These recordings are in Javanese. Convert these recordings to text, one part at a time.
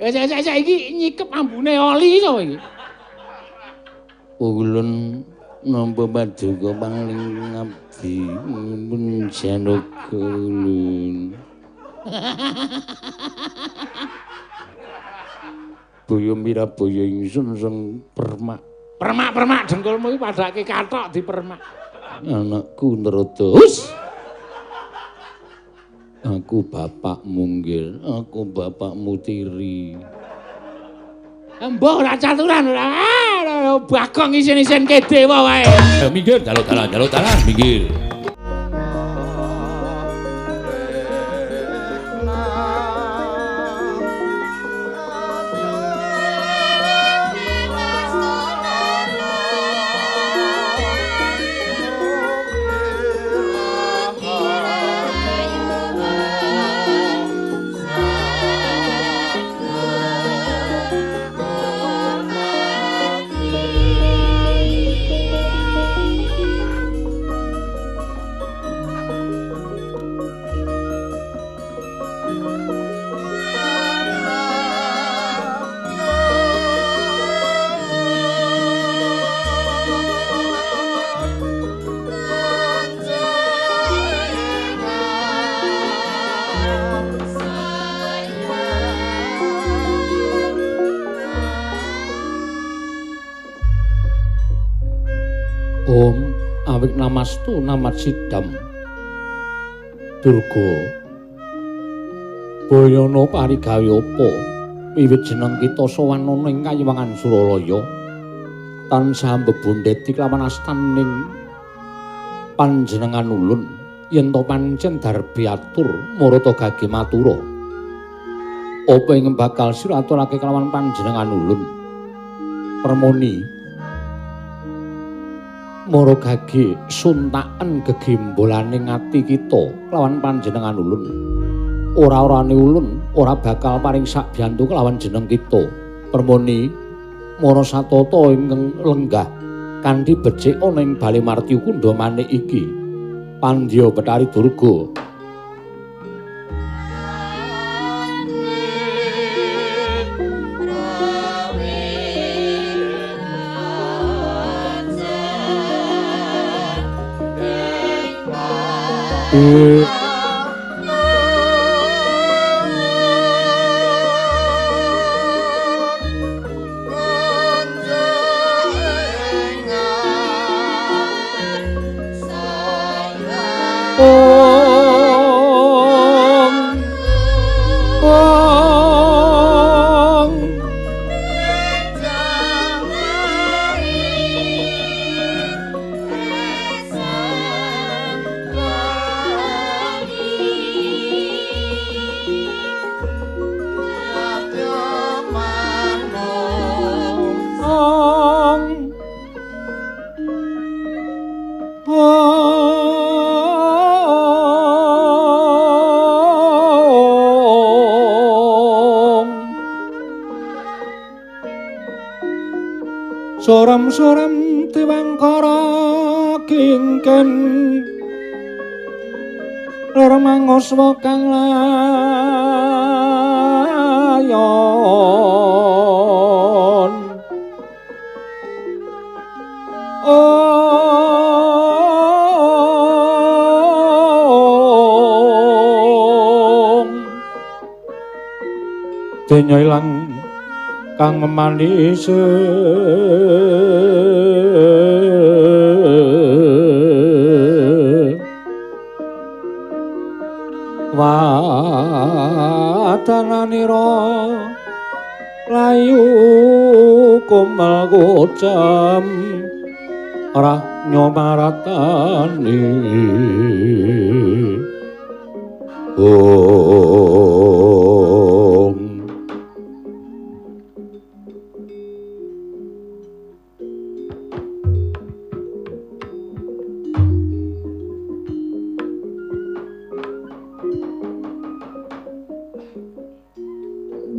Wis iki nyikep ambune oli sapa iki? Ulun nampa paduka pangling ngabdi pun janaka ulun. Boyo mirabaya ingsun sing permak. Permak-permak dengkulmu iki padake kathok dipermak. Anakku Narada. Hus. Aku bapakmu nggih, aku bapakmu tiri. Mbah ora caturan ora. Bagong isin-isin ke dewa wae. Minggir jaluk dalan, jaluk dalan, minggir. Om awik namastu namat sidam Durga Bayana parigawe apa wiwit jeneng kita sowan ana ing Kayiwangan Suralaya tansah mbebondheti kelawan astaning panjenengan ulun yen to pancen darbi atur marata gage matura apa ing bakal sira aturake kelawan panjenengan ulun permoni mara gage suntaken gegembolaning ati kita kelawan panjenengan ulun. Ora-orane ulun ora bakal paring sakbiyantu kelawan jeneng kita. Permoni mara satata ingkang lenggah kanthi becik ana ing bale Martya Kunda manik iki. Pandya Bathari Durga. Soram-soram tiwangkara kingken lara mangoswa kang layon. Om denya ilang kang memanis wadananira layu kumel kocam ora nyomaratani. Om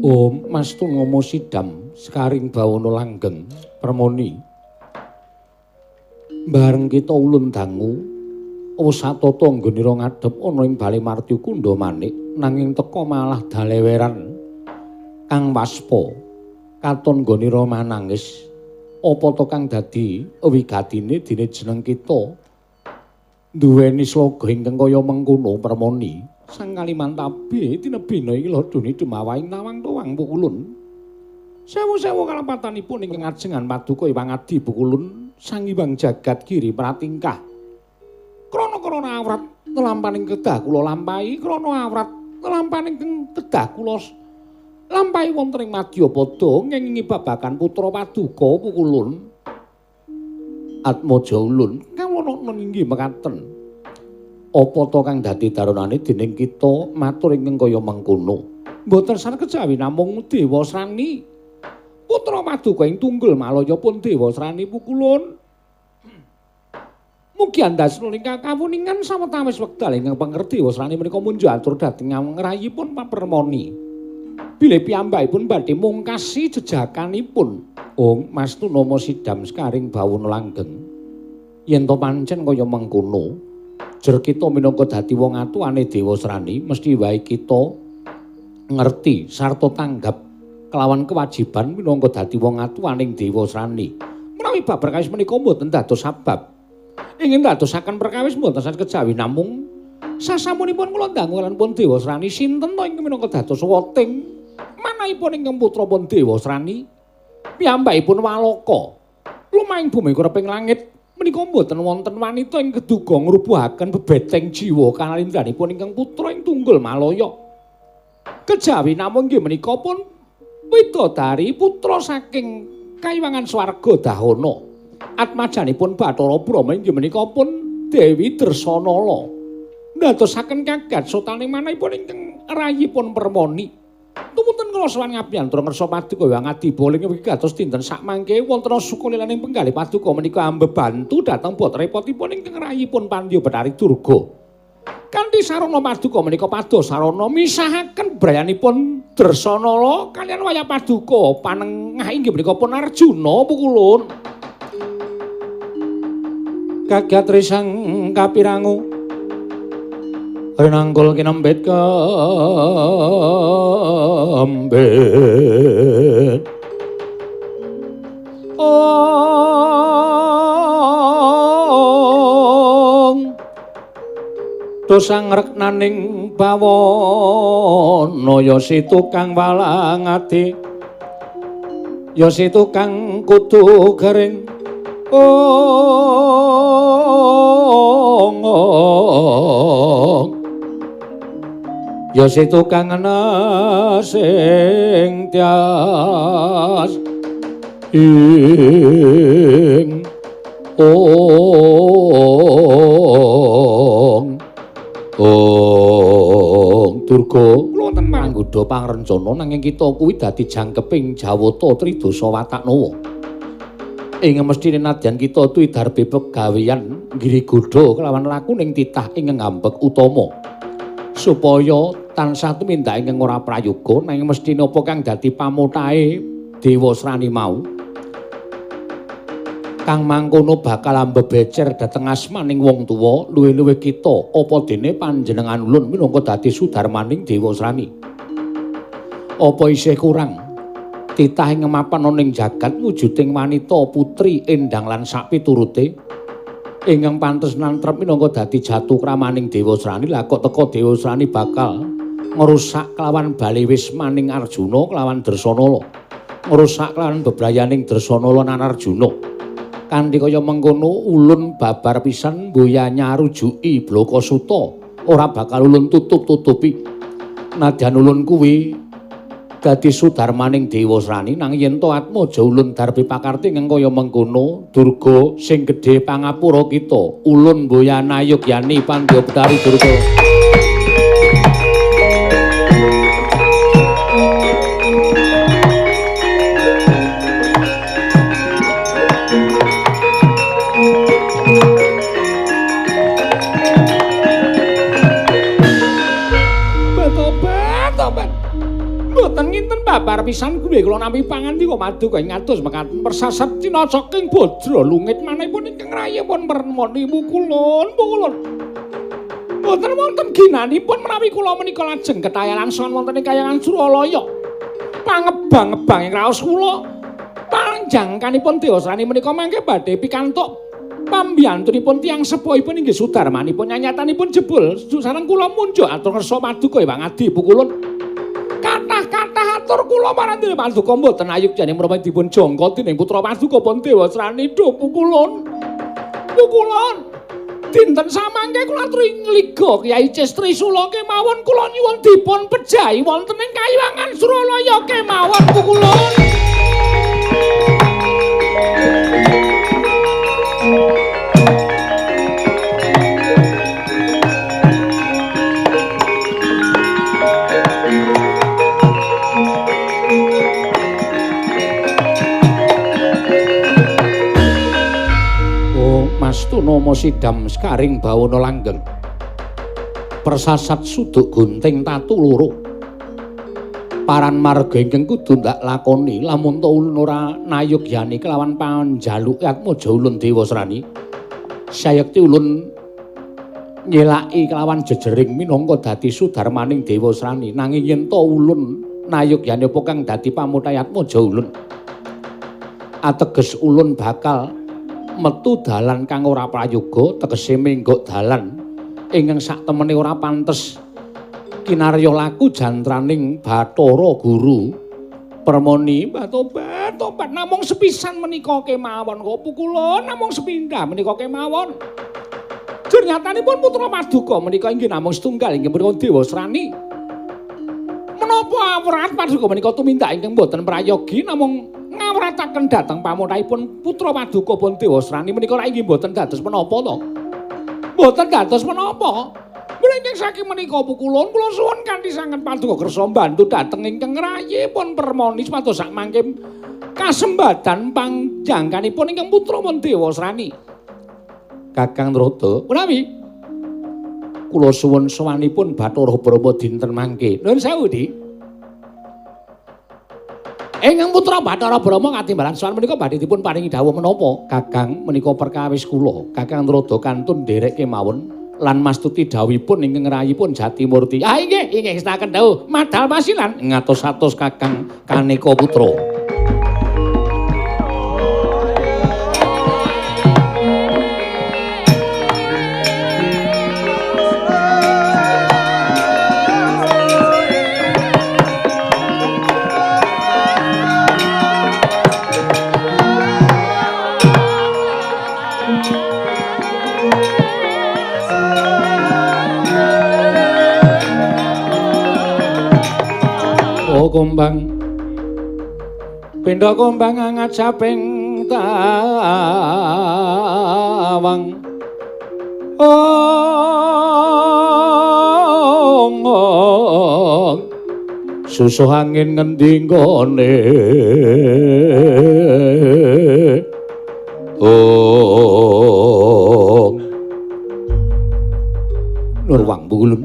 Om Mastu ngomo sidam sekaring bawana langgeng permoni bareng kita ulun dangu satata nggonira ngadhep ana ing bale Martya Kunda Manik nanging teka malah daleweran Kang Waspa katon nggonira manangis. Apa to kang dadi wigatine dene jeneng kita duweni sloga ingkang kaya mengkono Permoni? Sang Kalimantabe tinebina iki lodone dumawaing nawang tuwang pukulun. Sewu-sewu kalepatanipun ingkang ajengan paduka Hyang Adi pukulun Sang Hyang Jagat Giri pratingkah. Krana-krana awrat telampaning kedah kula lampahi, krana awrat telampaning kedah kula lampahi wonten ing madyapada ngengingi babagan putra paduka pukulun. Atmaja ulun kawula inggih mekaten. Apa to kang dadi daronane dening kita matur ingkang kaya mengkono? Mboten sareng kejawi namung Dewasrani. Putra paduka ing Tunggul Malaya pun Dewasrani pukulun. Mugi andhasna ingkang kawuningan sawetawis wekdal ingkang pangerti Dewasrani menika munjuk atur dhateng ngrayipun Papermoni. Bilih piyambakipun badhe mungkasi jejakanipun. Ong Mastu nama sidam sekaring bawana langgeng. Yen to pancen kaya mengkono, jer kita minangka dadi wong atuwane Dewasrani mesti wae kita ngerti sarta tanggap kelawan kewajiban minangka dadi wong atuwaning Dewasrani. Menawi bab perkawis menika mboten dados sabab. Ingin dadosaken perkawis mboten saged kejawi namung sasampunipun kula dangu lan pun Dewasrani sinten to ingkang minangka dados weting manahipun ingkang putra pun Dewasrani piyambakipun Walaka lumahing bumi kureping langit menika mboten wonten wanita ing keduga ngrubuhaken bebeteng jiwa kanalindranipun ingkang putra ing Tunggul Malaya. Kejawi namung inggih menika pun widodari putra saking Kayuwangan Swarga Dahana. Atmajanipun Bathara Brahma inggih menika pun Dewi Dresanala. Ndadosaken kaget sotaning manahipun ingkang rayipun Permoni. Tumunten kula sowan ngabyantura ngersa paduka Hyang Adibawa ing wigatos dinten sakmangke wonten sukalilaning penggalih paduka menika ambebantu dhateng bot repotipun ingkang rayipun Pandya Bathari Durga. Kanthi sarana paduka menika pados sarana misahaken brayanipun Dresanala kaliyan wayah paduka panengah inggih menika pun Arjuna pukulun. Kagat risang kapirangu renangkul kinembet kembet. Ong dosang reknaning bawana ya si tukang walang ati ya si tukang kudu gering. Ong ya si tukang ana sing tias ing ong ong Durga. Kula wonten manggodha pangrencana nanging kita kuwi dadi jangkeping Jawata Tridasa Wataknawa. Ing mesthine nadyan kita tuwi darbe pegaweyan nggirigodha kelawan lakuning titah ingkang ngambek utama supaya tansah tumindak ingkang ora prayoga nanging mesthine apa kang dadi pamothahe Dewasrani mau kang mangkono bakal ambebecer dhateng asmaning wong tuwa luwih-luwih kita apa dene panjenengan ulun minangka dadi sudarmaning Dewasrani. Apa isih kurang titah ing mapan ana ing jagat wujuding wanita putri endang lan sapiturute ingkang pantes nantrep minangka dadi jatuh kramaning Dewasrani. Lah kok teka Dewasrani bakal ngrusak kelawan bali wismaning Arjuna kelawan Dresanala, ngrusak kelawan bebrayaning Dresanala lan Arjuna. Kanthi kaya mengkono ulun babar pisan mboya nyarujuki Blakasuta, ora bakal ulun tutup-tutupi. Nadyan ulun kuwi dadi sudarmaning Dewasrani nang yen to atmaja ulun darbi pakarti ingkang kaya mengkono Durga sing gedhe pangapura kita ulun mboyana yogyani Pandya Bathari Durga. Babar pisan kuwi kula nampi pangandika paduka ing ngados mekaten persasat cinacaking Bajra lungit manahipun ingkang rayipun Permoni pukulun pukulun. Mboten wonten ginanipun menawi kula menika lajeng ketayalan sowan wonten ing kayangan Suralaya. Pangebang-ebang ing raos kula. Panjangkanipun Dewasrani menika mangke badhe pikantuk pambiyantunipun tiyang sepuhipun inggih sudarmanipun nyanyatanipun jebul sareng kula munjuk atur ngersa paduka Hyang Adi Pukulun. Kathah-kathah atur kula marang paduka mboten ayugjane menapa dipun jangka dening putra paduka pun Dewasrani duh Pukulun. Pukulun. Dinten samangke kula aturi ngliga Kyai Cestri Sula kemawon kula nyuwun dipun pejahi wonten ing Kayiwangan Suralaya kemawon Pukulun. Mastunomo sidam sekaring bawana langgeng. Persasat suduk gunting tatu loro. Paran marga ingkang kudu ndak lakoni lamun ta ulun ora nayugyani kelawan panjaluke atmaja ulun Dewasrani. Sayekti ulun nyelaki kelawan jejering minangka dadi sudarmaning Dewasrani. Nanging yen ta ulun nayugyani apa kang dadi pamutahe atmaja ulun. Ateges ulun bakal metu dalan kang ora prayoga, tegese menggok dalan ingkang sak temene ora pantes kinarya laku jantraning Bathara Guru Permoni. Tobat tobat namung sepisan menika kemawon kok Pukulun, namung sepindah menika kemawon. Jernyatanipun putra paduka menika inggih namung setunggal inggih punika Dewasrani. Menapa awrat paduka menika tumindak ingkang boten prayogi namung ngawrataken dhateng pamotahipun putra paduka pun Dewasrani menika ra inggih mboten dados menapa to? Mboten dados menapa. Mula ingkang saking menika Pukulun kula suwun kanthi sanget paduka kersa mbantu dhateng ingkang rayipun Permoni supados sak mangke kasembadan panjangkanipun ingkang putra pun Dewasrani. Kakang Nrada, menawi kula suwun sowanipun Bathara Brahma dinten mangke. Nuwun sewu, Dik. Ingkang putra Bathara Brahma katimbalan sowan menika badhe dipun paringi dawuh menapa? Kakang menika perkawis kula. Kakang Nrada kantun nderek kemawon lan mastuti dawuhipun ingkang rayipun Jatimurti. Ah inggih, inggih ngestaken dawuh. Madal pasilan ngatos-atos Kakang Kaneka Putra. Kumbang pindha kumbang ngajaping tawang ong ong susuh angin ngendi nggone ong nurwang Pukulun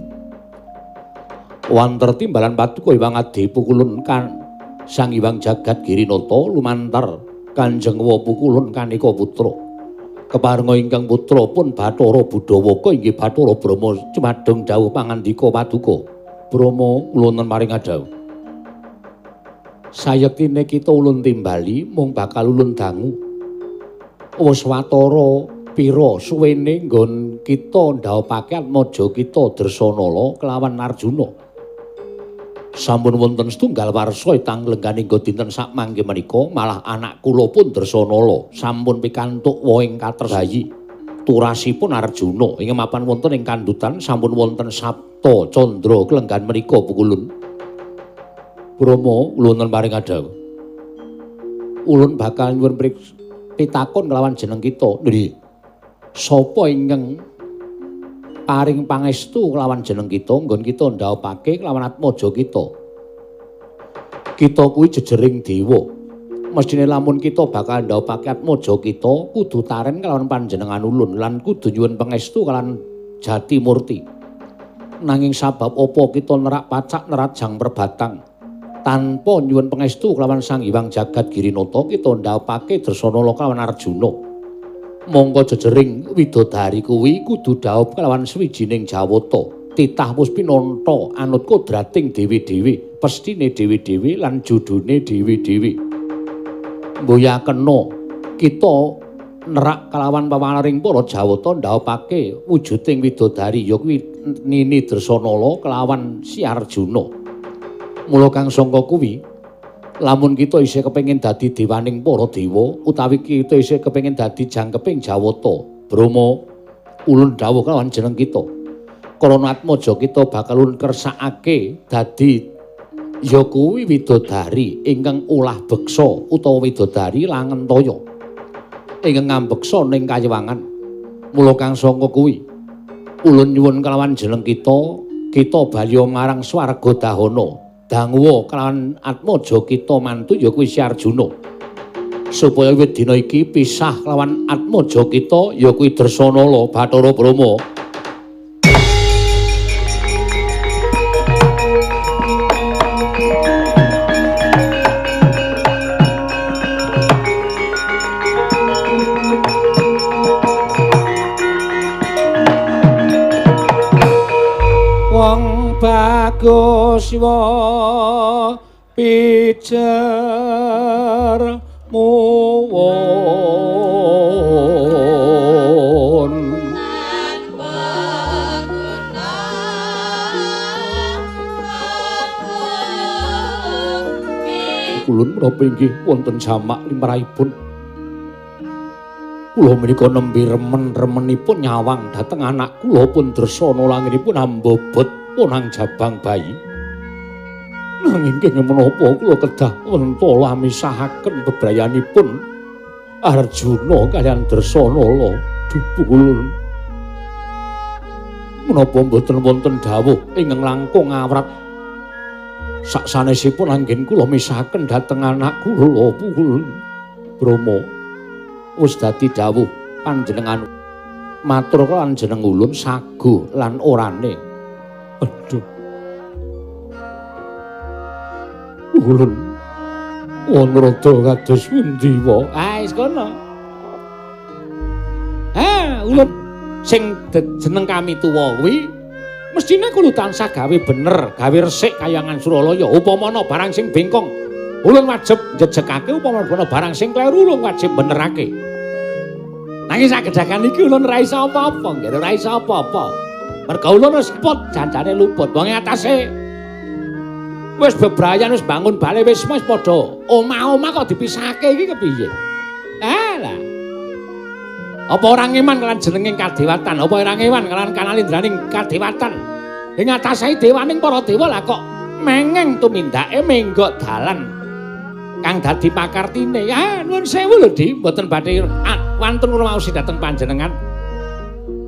wanter timbalan paduka Hyang Adi Pukulun kan Sang Hyang Jagat Girinata lumantar Kanjeng Wa Pukulun Kaneka Putra. Keparenga ingkang putra pun Bathara Budawaka inggih Bathara Brahma cumadung dawuh pangandika paduka. Brahma ulun maring adhawuh. Sayektine kita ulun timbali mung bakal ulun dangu. Wis watara pira suwene nggon kita ndhaopake atmaja kita Dresanala kelawan Arjuna. Sampun wonten setunggal warsa itang lengganing dinten sak mangke menika malah anak kula pun Dresanala sampun pikantuk wohing katresayi turasipun Arjuna ing mapan wonten ing kandhutan sampun wonten Sabta Candra klenggan menika Pukulun. Brahma ulun paring adhawuh. Ulun bakal nyuwun pitakon kelawan jeneng kita. Nggih. Sapa ingkang paring pangestu kelawan jeneng kita nggon kita ndhaopake kelawan atmaja kita. Kita kuwi jejering dewa. Mesthine lamun kita bakal ndhaopake atmaja kita kudu taren kelawan panjenengan ulun lan kudu nyuwun pangestu kelawan Jatimurti. Nanging sabab apa kita nerak pacak nerajang perbatang tanpa nyuwun pangestu kelawan Sang Hyang Jagat Girinata kita ndhaopake Dresanala kelawan Arjuna. Mongko jejering widodari kuwi kudu dhaup kelawan swijining jawata titah puspinanta anut kodrating dewi-dewi pestine dhewe-dhewe lan jodhone dhewe-dhewe. Mboya kena kita nerak kalawan pawalaring para Jawata ndhaupake wujuding widodari ya kuwi Nini Dresanala kelawan Si Arjuna. Mula kang sangka kuwi lamun kita isih kepengin dadi dewaning para dewa utawi kita isih kepengin dadi jangkeping Jawata, Brahma ulun dawuh kelawan jeneng kita. Karana atmaja kita bakal ulun kersakake dadi ya kuwi widodari ingkang olah beksa utawa widodari langentaya ingkang ngambeksa ning kayiwangan. Mula kang sangka kuwi ulun nyuwun kelawan jeneng kita, kita bali marang swarga dahana. Danguwa kelawan atmaja kita mantu ya kuwi Si Arjuna. Supaya wiwit dina iki pisah kelawan atmaja kita ya kuwi Dresanala Bathara Brahma. Wong bagus wa pijer muwun ulun menapa inggih wonten jamak limrahipun. Kula menika nembe remen-remenipun nyawang dhateng anak kula pun Dresana langenipun ambobot ponang jabang bayi. Nanging kenging menapa kula kedah wentala misahaken bebrayanipun Arjuna kaliyan Dresanala. Duh ulun. Menapa mboten wonten dawuh ingkang langkung awrat saksanesipun anggen kula misahaken dhateng anak kula pun Brahma. Wis dadi dawuh panjenengan matur lan jeneng ulun saguh lan orane. Aduh. Ulun wonrada kados pundi wae? Ah wis kono. Ah ulun sing jeneng kami tuwa kuwi mestine kudu tansah gawe bener, gawe resik kayangan Suralaya. Upama ana barang sing bengkong, ulun wajib njejegake, upama ana barang sing kleru ulun wajib benerake. Nanging sagedakan iki ulun ora iso apa-apa, nggih ora iso apa-apa. Merga ulun wis put janjane luput. Wong atase wis bebrayan, wis bangun bale, wis wis padha omah-omah kok dipisahake iki kepiye? Alah. Apa ora ngeman kelawan jenenging kadewatan? Apa ora ngeman kelawan kanalindraning kadewatan? Ing atase dewaning para dewa lah kok mengeng tumindake menggok dalan kang dadi pakartine. Ah nuwun sewu lho Di, mboten badhe wantun rumaosi dhateng panjenengan.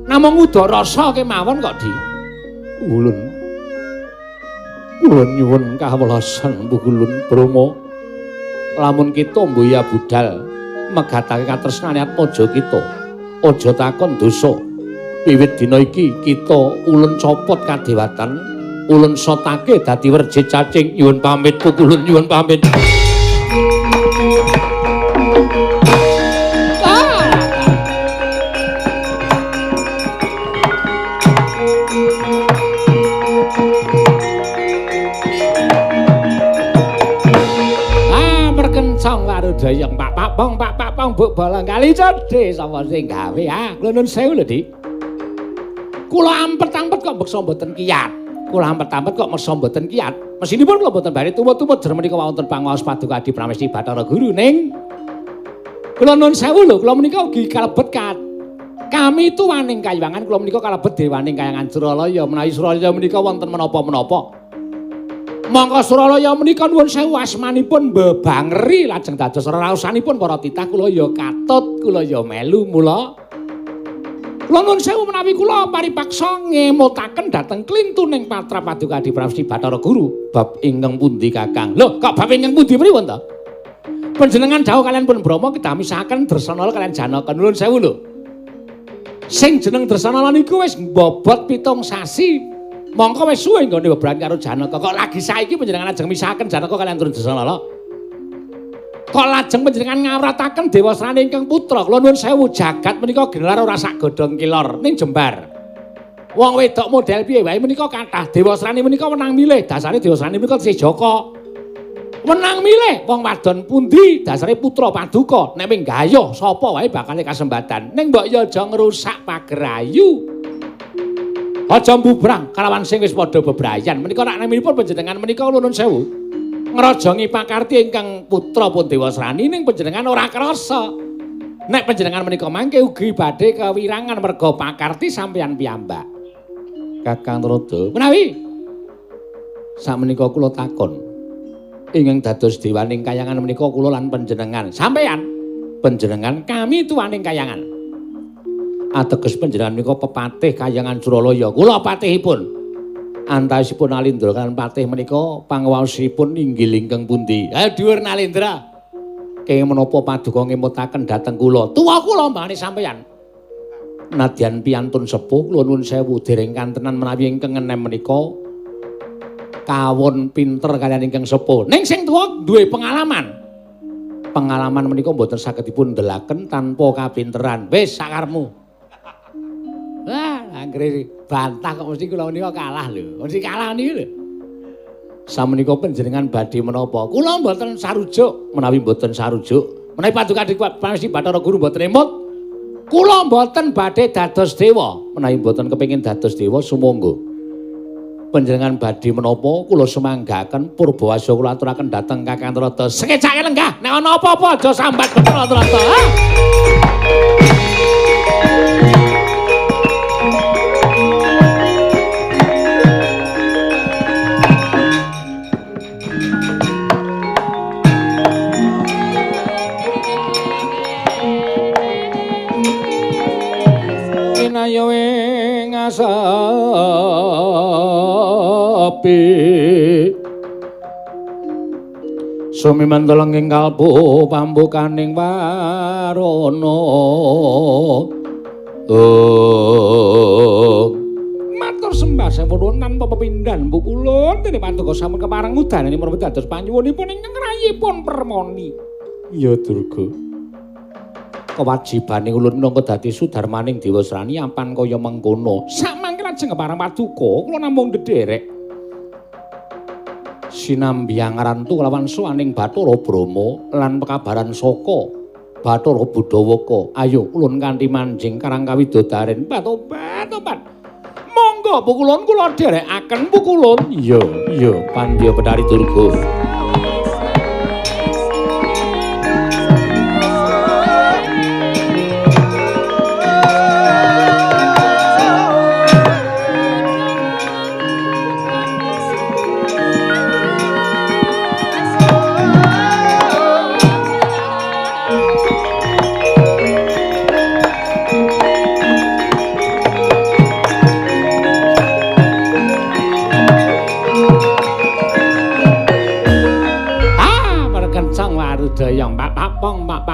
Namung uda rasa kemawon kok Di. Ulun. Ulun nyuwun kawelasan Ulun Brahma. Lamun kita mboya budal megatake katresnane atmaja kita, aja takon dosa. Wiwit dina iki kita ulun copot kadewatan, ulun sotake dadi werjit cacing. Nyuwun pamit ulun, nyuwun pamit. Perkencong warudayang pak pak pong pak pak pong buk bolong kali cedhe sapa sing gawe ah kula nuwun sewu lho Dik. Kula ampet-ampet kok beksa mboten kiyat. Kula ampet-ampet kok meksa mboten kiyat. Mesinipun kula mboten bari tumut-tumut jer menika wonten pangaos paduka Adi Pramesti Bathara Guru ning kula nuwun sewu lho, kula menika ugi kalebet kami tuwaning kayiwangan, kula menika kalebet dewaning kayangan Suralaya. Menawi Suralaya menika wonten menapa-menapa. Mongko Suralaya menika nuwun sewu asmanipun mbebangeri lajeng dados raosanipun para titah kula ya katut, kula ya melu. Mula kula nuwun sewu menawi kula paripaksa ngemutaken dhateng klintuning patra paduka Adi Pramesti Bathara Guru bab ingkang pundi Kakang. Lho kok bab ingkang pundi pripun to? Panjenengan dawuh kalian pun Brahma kedah misahaken Dresanala kalian Janaka. Nuwun sewu lho. Sing jeneng Dresanala niku wis mbobot 7 sasi. Mongko wis suwe nggone bebrayan karo Janaka. Kok lagi saiki panjenengan ajeng misahaken Janaka kalian turun Dresanala? Kok lajeng panjenengan ngawrataken dewasrane ingkang putra? Kula nuwun sewu, jagat menika gelar ora sak godhong kilor ning jembar. Wong wedok model piye wae menika kathah. Dewasrani menika wenang milih. Dasare Dewasrani menika tesih Jaka. Wenang milih wong wadon pundi dasare putra paduka. Nek wing gayuh sapa wae bakal kasembatan. Ning mbok ya aja ngrusak pagerayu. Aja mbubrang kalawan sing wis padha bebrayan. Menika rak naminipun panjenengan menika nuwun sewu. Ngrajangi pakarti ingkang putra pun Dewasrani ning panjenengan ora krasa. Nek panjenengan menika mangke ugi badhe kewirangan merga pakarti sampeyan piyambak. Kakang Trada, menawi sakmenika kula takon ingkang dados dewaning kayangan menika kula lan panjenengan. Sampeyan panjenengan kami tuaning kayangan. Ateges panjenengan menika pepatih kayangan Suralaya. Kula patihipun. Antawisipun Nalindra kan patih menika panguwaosipun inggil ingkang pundi? Dhuwur Nalindra. Kenging menapa paduka ngemutaken dhateng kula? Tuwa kula mbane sampeyan. Nadyan piyantun sepuh kula nuwun sewu dereng kantenan menawi ingkang enem menika kawon pinter kaliyan ingkang sepuh. Ning sing tuwa duwe pengalaman. Pengalaman menika mboten saged dipun ndelaken tanpa kapinteran. Wis sakarmu. Wah, anggere bantah kok mesti kula menika kalah lho. Mesti kalah niki lho. Samenika panjenengan badhe menapa? Kula mboten sarujuk, menawi mboten sarujuk, menawi paduka Pramesti Bathara Guru mboten emut, kula mboten badhe dados dewa. Menawi mboten kepengin dados dewa sumangga. Panjenengan badhe menapa kula sumanggaken purbawasa kula aturaken dhateng Kakang Trada. Sekecake lenggah, nek ana apa-apa aja sambat Bathara Trada. Ayo ing asapi sumimanteleng ing kalbu pambukaning warana. Matur sembah sewu nuwun tanpa pepindhan pukulun dene paduka sampun kepareng udanane menapa dados panyuwunipun ingkang rayipun Permoni. Ya Durga. Kewajibane ulun minangka dadi sudarmaning Dewasrani ampan kaya mengkono. Samangke lajeng kepareng paduka kula namung ndederek sinambi angrantu kelawan sowaning Bathara Brahma lan pekabaran saka Bathara Budawaka. Ayo ulun kanthi manjing karang kawidodaren. Tobat tobat. Monggo pukulun kula dherekaken pukulun. Iya iya Pandya Bathari Durga.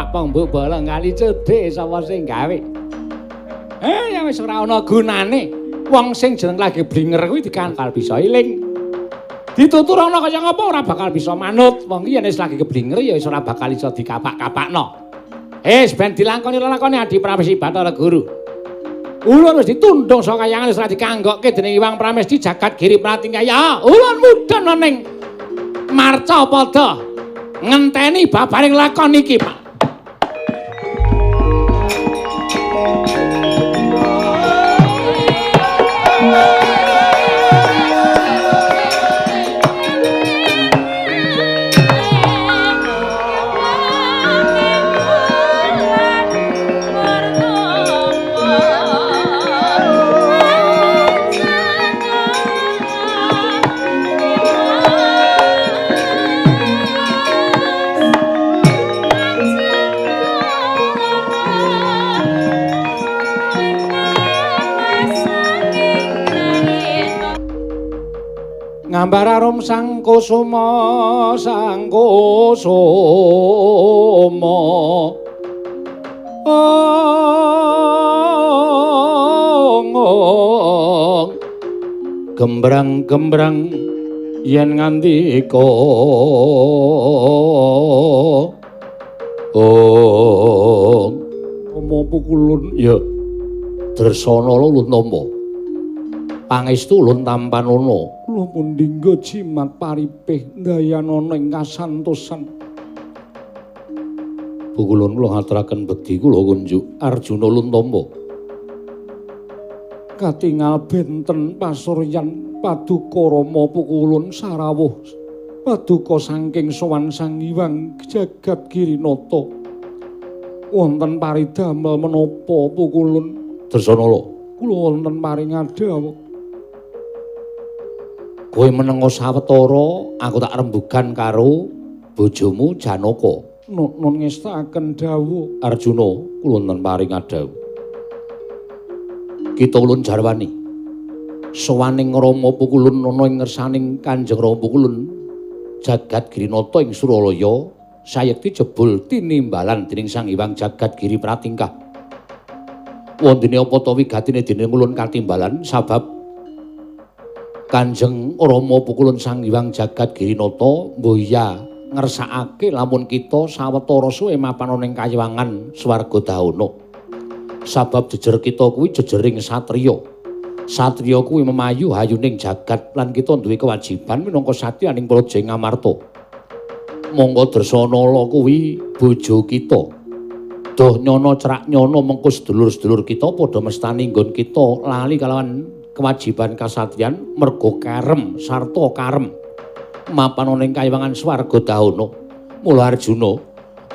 Pak mbok bolong kali cedhek sapa sing gawe. Ya wis ora ana gunane. Wong sing jeneng lagi blinger kuwi dikangkal bisa eling. Ditutur ana kaya ngapa ora bakal bisa manut. Wong iki yen wis lagi keblinger ya wis ora bakal iso dikapak-kapakno. Wis ben dilakoni lelakone Adi Pramesti Bathara Guru. Ulun wis ditundung saka kayangan wis ora dikanggokke dening Iwang Pramesti jagat Giri Pratingkaya. Ulun mudhun ning Marcapada ngenteni babaring lakon iki, Pak. Gambar arum sang kusuma sang kusuma ong gembrang-gembrang yen ngandika ong omo pukulun ya Dresana lho nampa. Pangestu ulun tampanana. Kula pundhingga jimat paripih ndayanana ing kasantosan. Pukulun kula ngaturaken bekti kula kunjuk Arjuna ulun tampa. Katingal benten pasuryan paduka Rama pukulun sarawuh paduka saking sowan Sang Hyang Jagat Girinata. Wonten paridamel menapa pukulun? Dresanala, kula wonten paring adhawuh. Kowe menenga sawetara, aku tak rembugan karo bojomu Janaka. Nun ngestakaken dawuh. Arjuna, kula wonten paring adhawuh. Kita ulun jarwani. Sowaning Rama pukulun ana ing ngersaning Kanjeng Rama pukulun Jagat Girinata ing Suralaya sayekti jebul tinimbalan dening Sang Hyang Jagat Giri Pratingkah. Wondene apa ta wigatine dening ulun katimbalan sabab Kanjeng Rama pukulun Sang Hyang Jagat Girinata mboya ngersakake lamun kita sawetara suwe mapan ana ing kayiwangan swarga dahana. Sabab jejer kita kuwi jejering satriya. Satriya kuwi memayu hayuning jagat lan kita duwe kewajiban minangka satriyaning Praja Ngamarta. Monggo Dresanala kuwi bojo kita. Doh nyono cerak nyono mengko sedulur-sedulur kita padha mestani nggon kita lali kalawan kewajiban kasatriyan merga karem sarta karem mapan ana ing kayiwangan swarga dahana. Mula Arjuna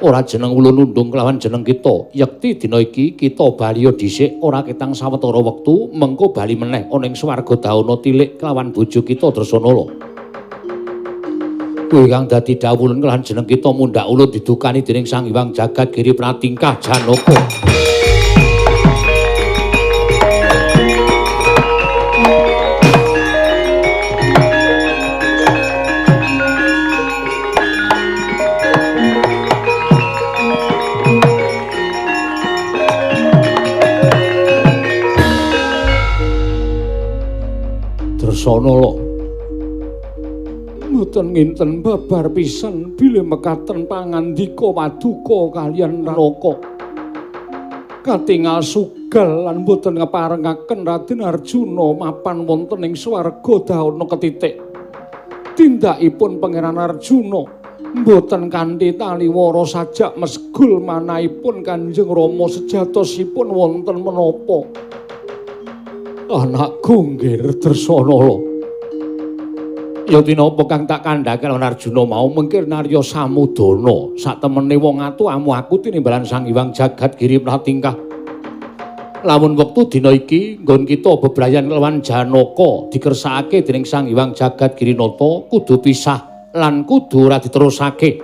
ora jeneng ulun undung kelawan jeneng kita. Yekti dina iki kita baliya dhisik ora ketang sawetara wektu mengko bali meneh ana ing swarga dahana tilik kelawan bojo kita Dresanala. Kuwi kang dadi dhawuh ulun kelawan jeneng kita mundhak ulun didukani dening Sang Hyang Jagat Giri Pratingkah Janaka. Dresanala, mboten nginten babar pisan bilih mekaten pangandika paduka kaliyan Raka. Katingal sugal lan mboten ngeparengaken Raden Arjuna mapan wonten ing swarga dahana ketitik. Tindakipun Pangeran Arjuna mboten kanthi taliwara sajak mesgul manahipun Kanjeng Rama sejatosipun wonten menapa. Anakku nggir Dresanala. Ya tinapa kang tak kandhake lawan Arjuna mau mengkir Narya Samudana. Satemene wong atu amu aku tinimbalan Sang Hyang Jagat Giri Pratingkah. Lamun wektu dina iki nggon kita bebrayan lawan Janaka dikersakake dening Sang Hyang Jagat Girinata kudu pisah lan kudu ora diterusake.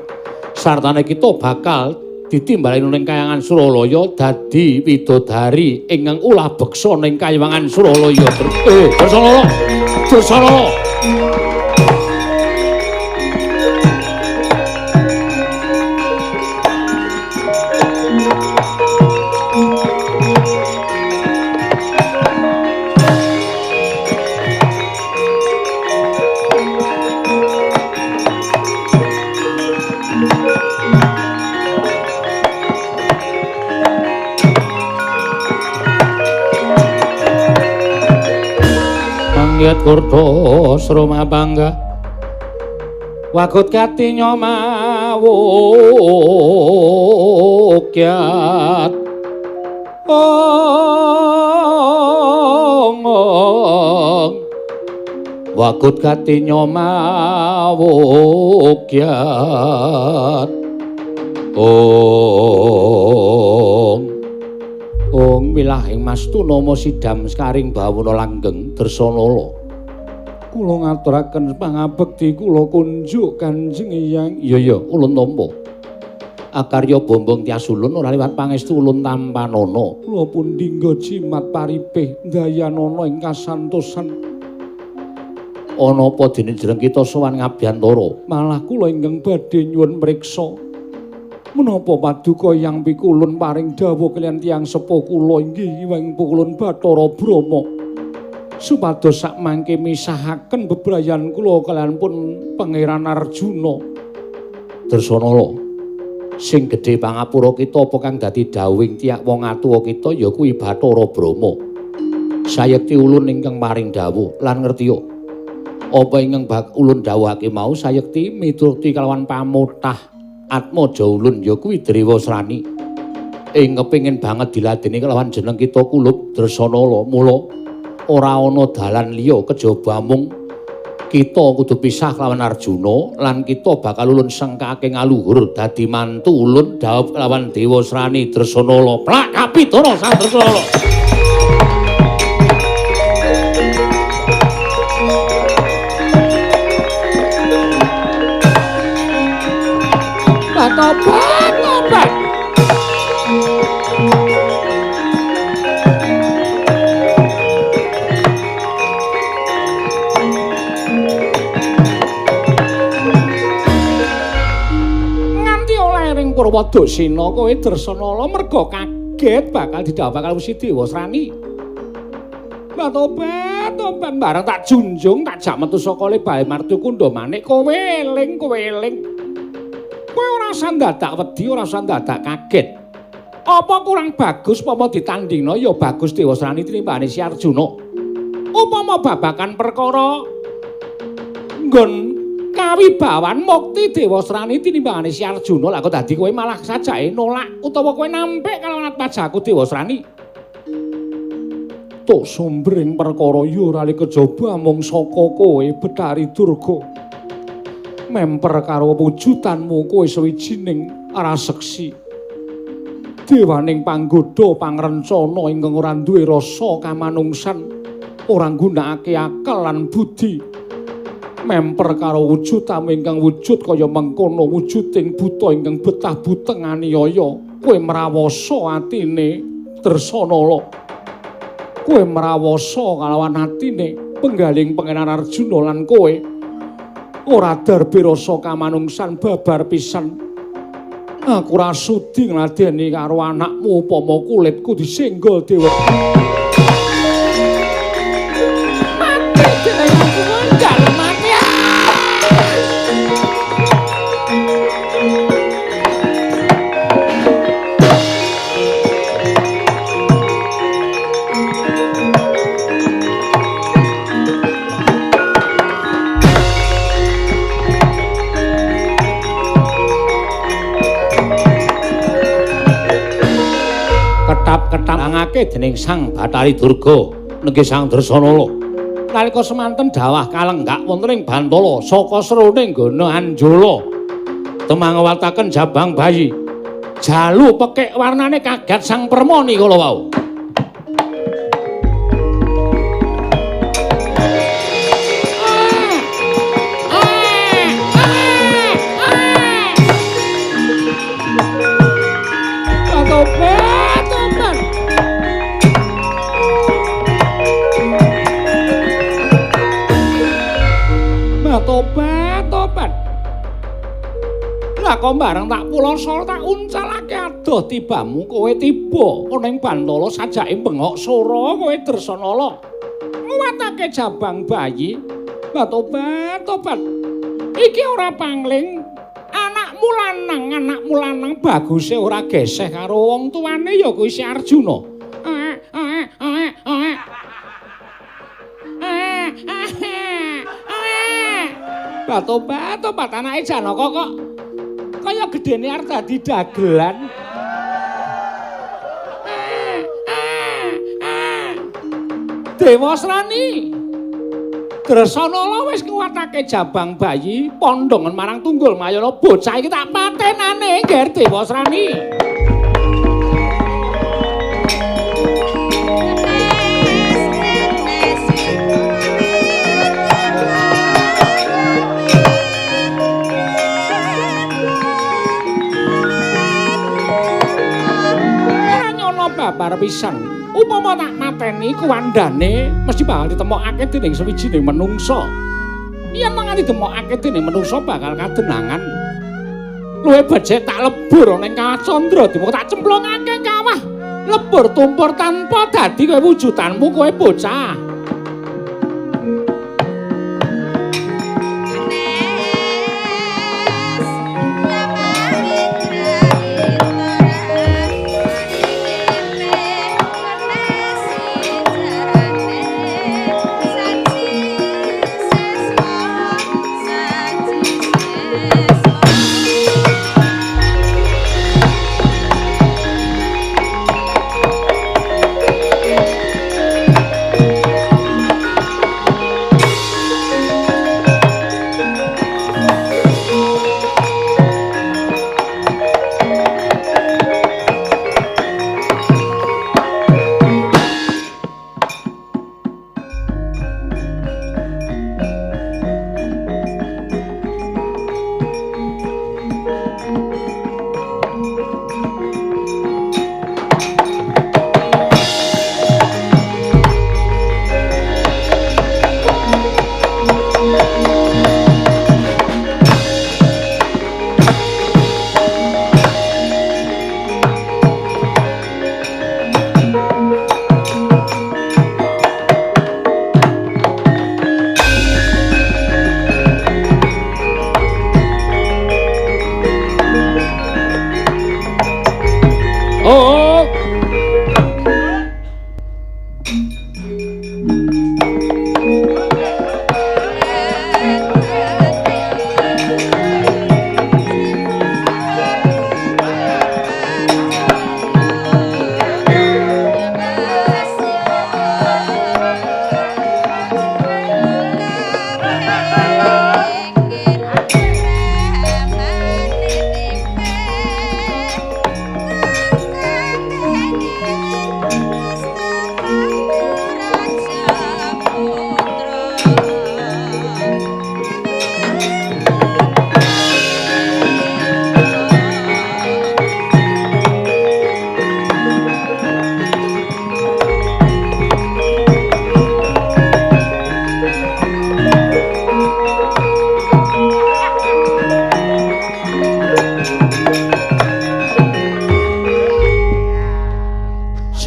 Sartane kita bakal ditimbalani ning kayangan Suralaya dadi widodari ingkang ulah beksa ning kayangan Suralaya. Dresanala, Dresanala. Mangyat kurdo sroma bangga wagut katinyo mawukyat ong wagut katinyo mawukyat ong ong wilahing mastu nama sidam sekaring bawana langgeng Dresanala. Kula ngaturaken pangabekti kula kunjuk Kanjeng Hyang. Iya iya ulun tampa. Akarya bombong tias ulun ora liwat pangestu ulun tampanana. Kula pundhingga jimat paripih ndayanana ing kasantosan. Ana apa dene jeneng kita sowan ngabyantara? Malah kula ingkang badhe nyuwun mriksa. Menapa paduka Hyang Pikulun paring dawuh kaliyan tiyang sepuh kula inggih Hyang Pikulun Bathara Brahma supados sakmangke misahaken bebrayan kula kaliyan pun Pangeran Arjuna. Dresanala, sing gedhe pangapura kita apa kang dadi dawuhing tiyak wong atuwa kita ya kuwi Bathara Brahma. Sayekti ulun ingkang paring dawuh lan ngertiya apa ingkang bak ulun dawuhake mau sayekti mituruti kalawan pamotah atmaja ulun ya kuwi Dewasrani ing kepengin banget diladeni kalawan jeneng kita kulup Dresanala. Mula ora ana dalan liya kejaba mung kita kudu pisah kelawan Arjuna lan kita bakal ulun sengkake ngaluhur dadi mantu ulun dhaup kelawan Dewasrani Dresanala. Plak kapitara Sang Dresanala. Tobat, tobat. Nganti oleh ring Purwadasina kowe Dresanala merga kaget bakal didhawuhake karo si Dewasrani. Mbah tobat, tobat bareng tak junjung tak jak metu saka lebahe Martu Kundha Manik kowe eling, kowe eling. Kowe ora usah dadak wedi, ora usah dadak kaget. Apa kurang bagus upama ditandingno ya bagus Dewasrani tinimbane si Arjuna. Upama babakan perkara nggon kawibawan mukti Dewasrani tinimbane si Arjuna, lah kok dadi kowe malah sajake nolak utawa kowe nampik kalawan atmajaku Dewasrani. Tok sumbering perkara ya ora kejaba mung saka kowe Bathari Durga. Memper karo wujudanmu kowe sawijining raseksi dewaning panggodha pangrencana ingkang ora duwe rasa kamanungsan, ora nggunakake akal lan budi. Memper karo wujudamu ingkang wujud kaya mengkono wujuding buta ingkang betah buteng aniaya, kowe mrawasa atine Dresanala. Kowe mrawasa kalawan atine penggaling Pangeran Arjuna lan kowe ora darbe rasa kamanungsan babar pisan. Aku ora sudi ngladeni karo anakmu upama kulitku disenggol dewa. Mati dewe aku ngendal mati. Ketap-ketapangake dening Sang Bathari Durga nengge Sang Dresanala. Nalika semanten dawah kalenggak wonten ing Bantala saka serone nggone Anjala temangewataken jabang bayi. Jalu pekik warnane kaget Sang Permoni kala wau. Tobat, tobat. Lah kok bareng tak puloso tak uncalake adoh tibamu kowe tiba ana ing Bantala sajake bengok sora kowe Dresanala. Nguwatake jabang bayi. Lah tobat, tobat. Iki ora pangling. Anakmu lanang baguse ora geseh karo wong tuane ya kuwi si Arjuna. Tobat, tobat anake Janaka kok kaya gedene arep dadi dagelan. Dewasrani Dresanala wis nguwatake jabang bayi pondhongen marang Tunggul Mayana, bocah iki tak patenane ngger Dewasrani. Babar pisan. Upama tak mateni kuwandane mesti bakal ditemokake dening sawijining menungsa. Yen nganti ditemokake dening menungsa bakal kadenangan. Luwih becik tak lebur ning Kawah Candra dimoko tak cemplungake kawah. Lebur tumpur tanpa dadi kowe wujudanmu kowe bocah.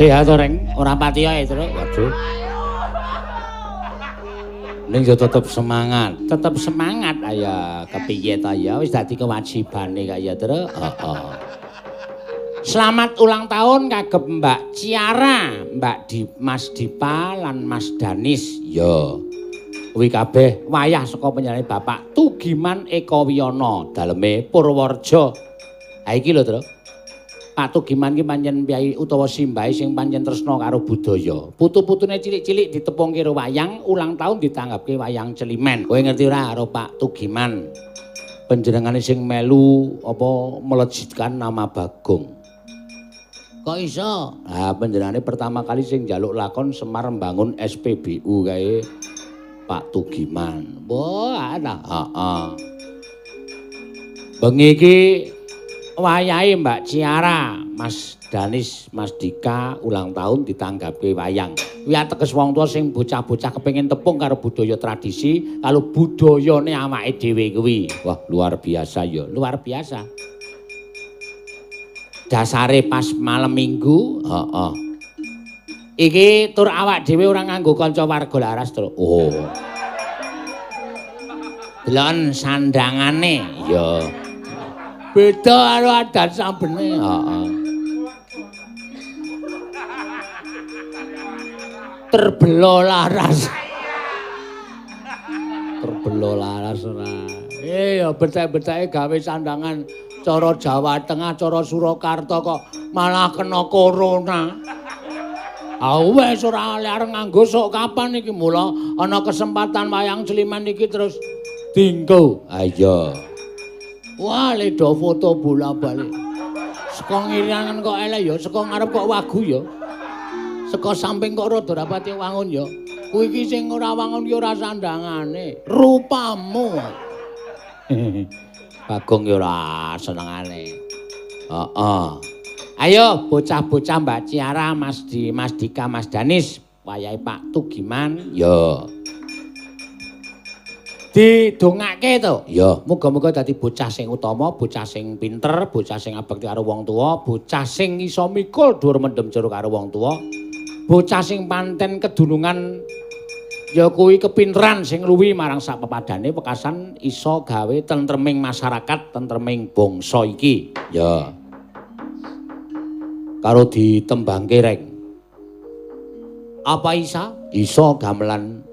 Sehat to, Reng? Ora pati ae, Truk. Waduh. Ning yo tetep semangat, tetep semangat. Ayo kepiye ta ya wis dadi kewajibane kaya Truk. Heeh. Selamat ulang tahun kagem Mbak Ciara, Mbak Di, Mas Dipa lan Mas Danis. Ya. Kuwi kabeh wayah saka panjenengane Bapak Tugiman Eko Wiyono daleme Purworejo. Ha iki lho, Truk. Pak Tugiman ki pancen piyai utawa simbahe sing pancen tresna karo budaya. Putu-putune cilik-cilik ditepungke karo wayang, ulang tahun ditanggapke wayang celimen. Kowe ngerti ora karo Pak Tugiman? Panjenengane sing melu apa melejitkan nama Bagong. Kok iso? Ha panjenengane pertama kali sing njaluk lakon Semar mbangun SPBU kae Pak Tugiman. Wah, ta. Heeh. Bengi iki wayahe Mbak Ciara, Mas Danis, Mas Dika ulang tahun ditanggapke wayang. Kuwi ateges wong tuwa sing bocah-bocah kepengin tepung karo budaya tradisi, karo budayane awake dhewe kuwi. Wah, luar biasa ya, luar biasa. Dasare pas malam Minggu, heeh. Iki tur awak dhewe ora nganggo kanca warga laras, Truk. Oh. Delon sandangane, ya. Beda karo adat sambene, heeh. Terbelo laras. Terbelo laras ora. Ya becek-beceke gawe sandangan cara Jawa Tengah, cara Surakarta kok malah kena corona. Ah wis ora arep nganggo sok kapan iki mula ana kesempatan wayang celiman iki terus dinggo. Ha iya. Wah, ledo foto bola-balik. Saka ngirangan kok elek ya, saka ngarep kok wagu ya. Saka samping kok rada rapati wangun ya. Kuwi iki sing ora wangun ki ora sandangane, rupamu. Bagong ya ora senengane. Heeh. Ayo bocah-bocah Mbak Ciara, Mas Di, Mas Dika, Mas Danis, wayahe Pak Tugiman ya. Didongake to. Ya, muga-muga dadi bocah sing utama, bocah sing pinter, bocah sing abekti karo wong tuwa, bocah sing iso mikul dhuwur mendem jero karo wong tuwa, bocah sing panten kedunungan ya kuwi kepinteran sing luwi marang sak pepadane wekasan iso gawe tentreming masyarakat, tentreming bangsa iki. Ya. Karo ditembangke, Reng. Apa isa? Iso gamelan.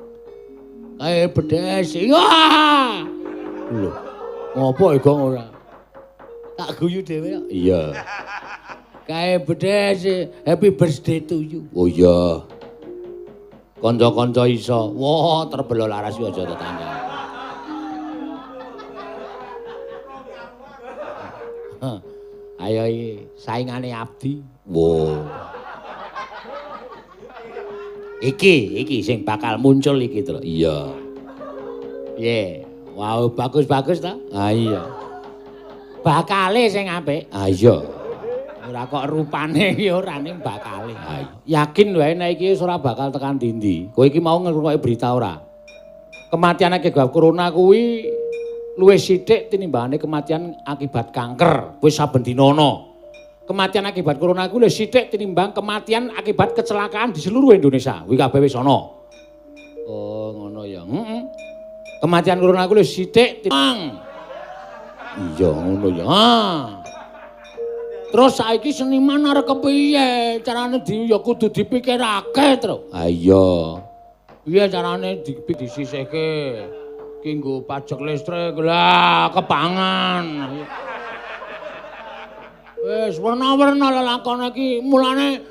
Kae bedhes. Wah! Lho, ngopo iki ora? Tak guyu dhewe kok. Iya. Kae bedhes, happy birthday to you. Oh iya. Kanca-kanca iso. Wah, terbelo laras iki aja tetangga. Ayo iki saingane Abdi. Wo. Iki sing bakal muncul iki to. Iya. Piye? Wow, bagus-bagus ta? Ha iya. Bakale sing apik. Ha iya. Ora kok rupane iki ora ning bakale. Ha iya. Yakin wae nek iki wis ora bakal tekan ndi-ndi. Kowe iki mau ngrungokke berita ora? Kematian akibat corona kuwi luwih sithik tinimbangane kematian akibat kanker. Wis saben dina ana. Kematian akibat corona kuwi luwih sithik tinimbang kematian akibat kecelakaan di seluruh Indonesia. Kuwi kabeh wis ana. Oh, ngono ya. Heeh. Kematian corona kuwi luwih sithik timbang. Iya, ngono ya. Ah. Terus saiki seniman arep kepiye? Carane di ya kudu dipikirake, Truk. Ha iya. Piye carane disisihke? Ki nggo pajak listrik lah kepangan. Wis werna-werna lelakon iki mulane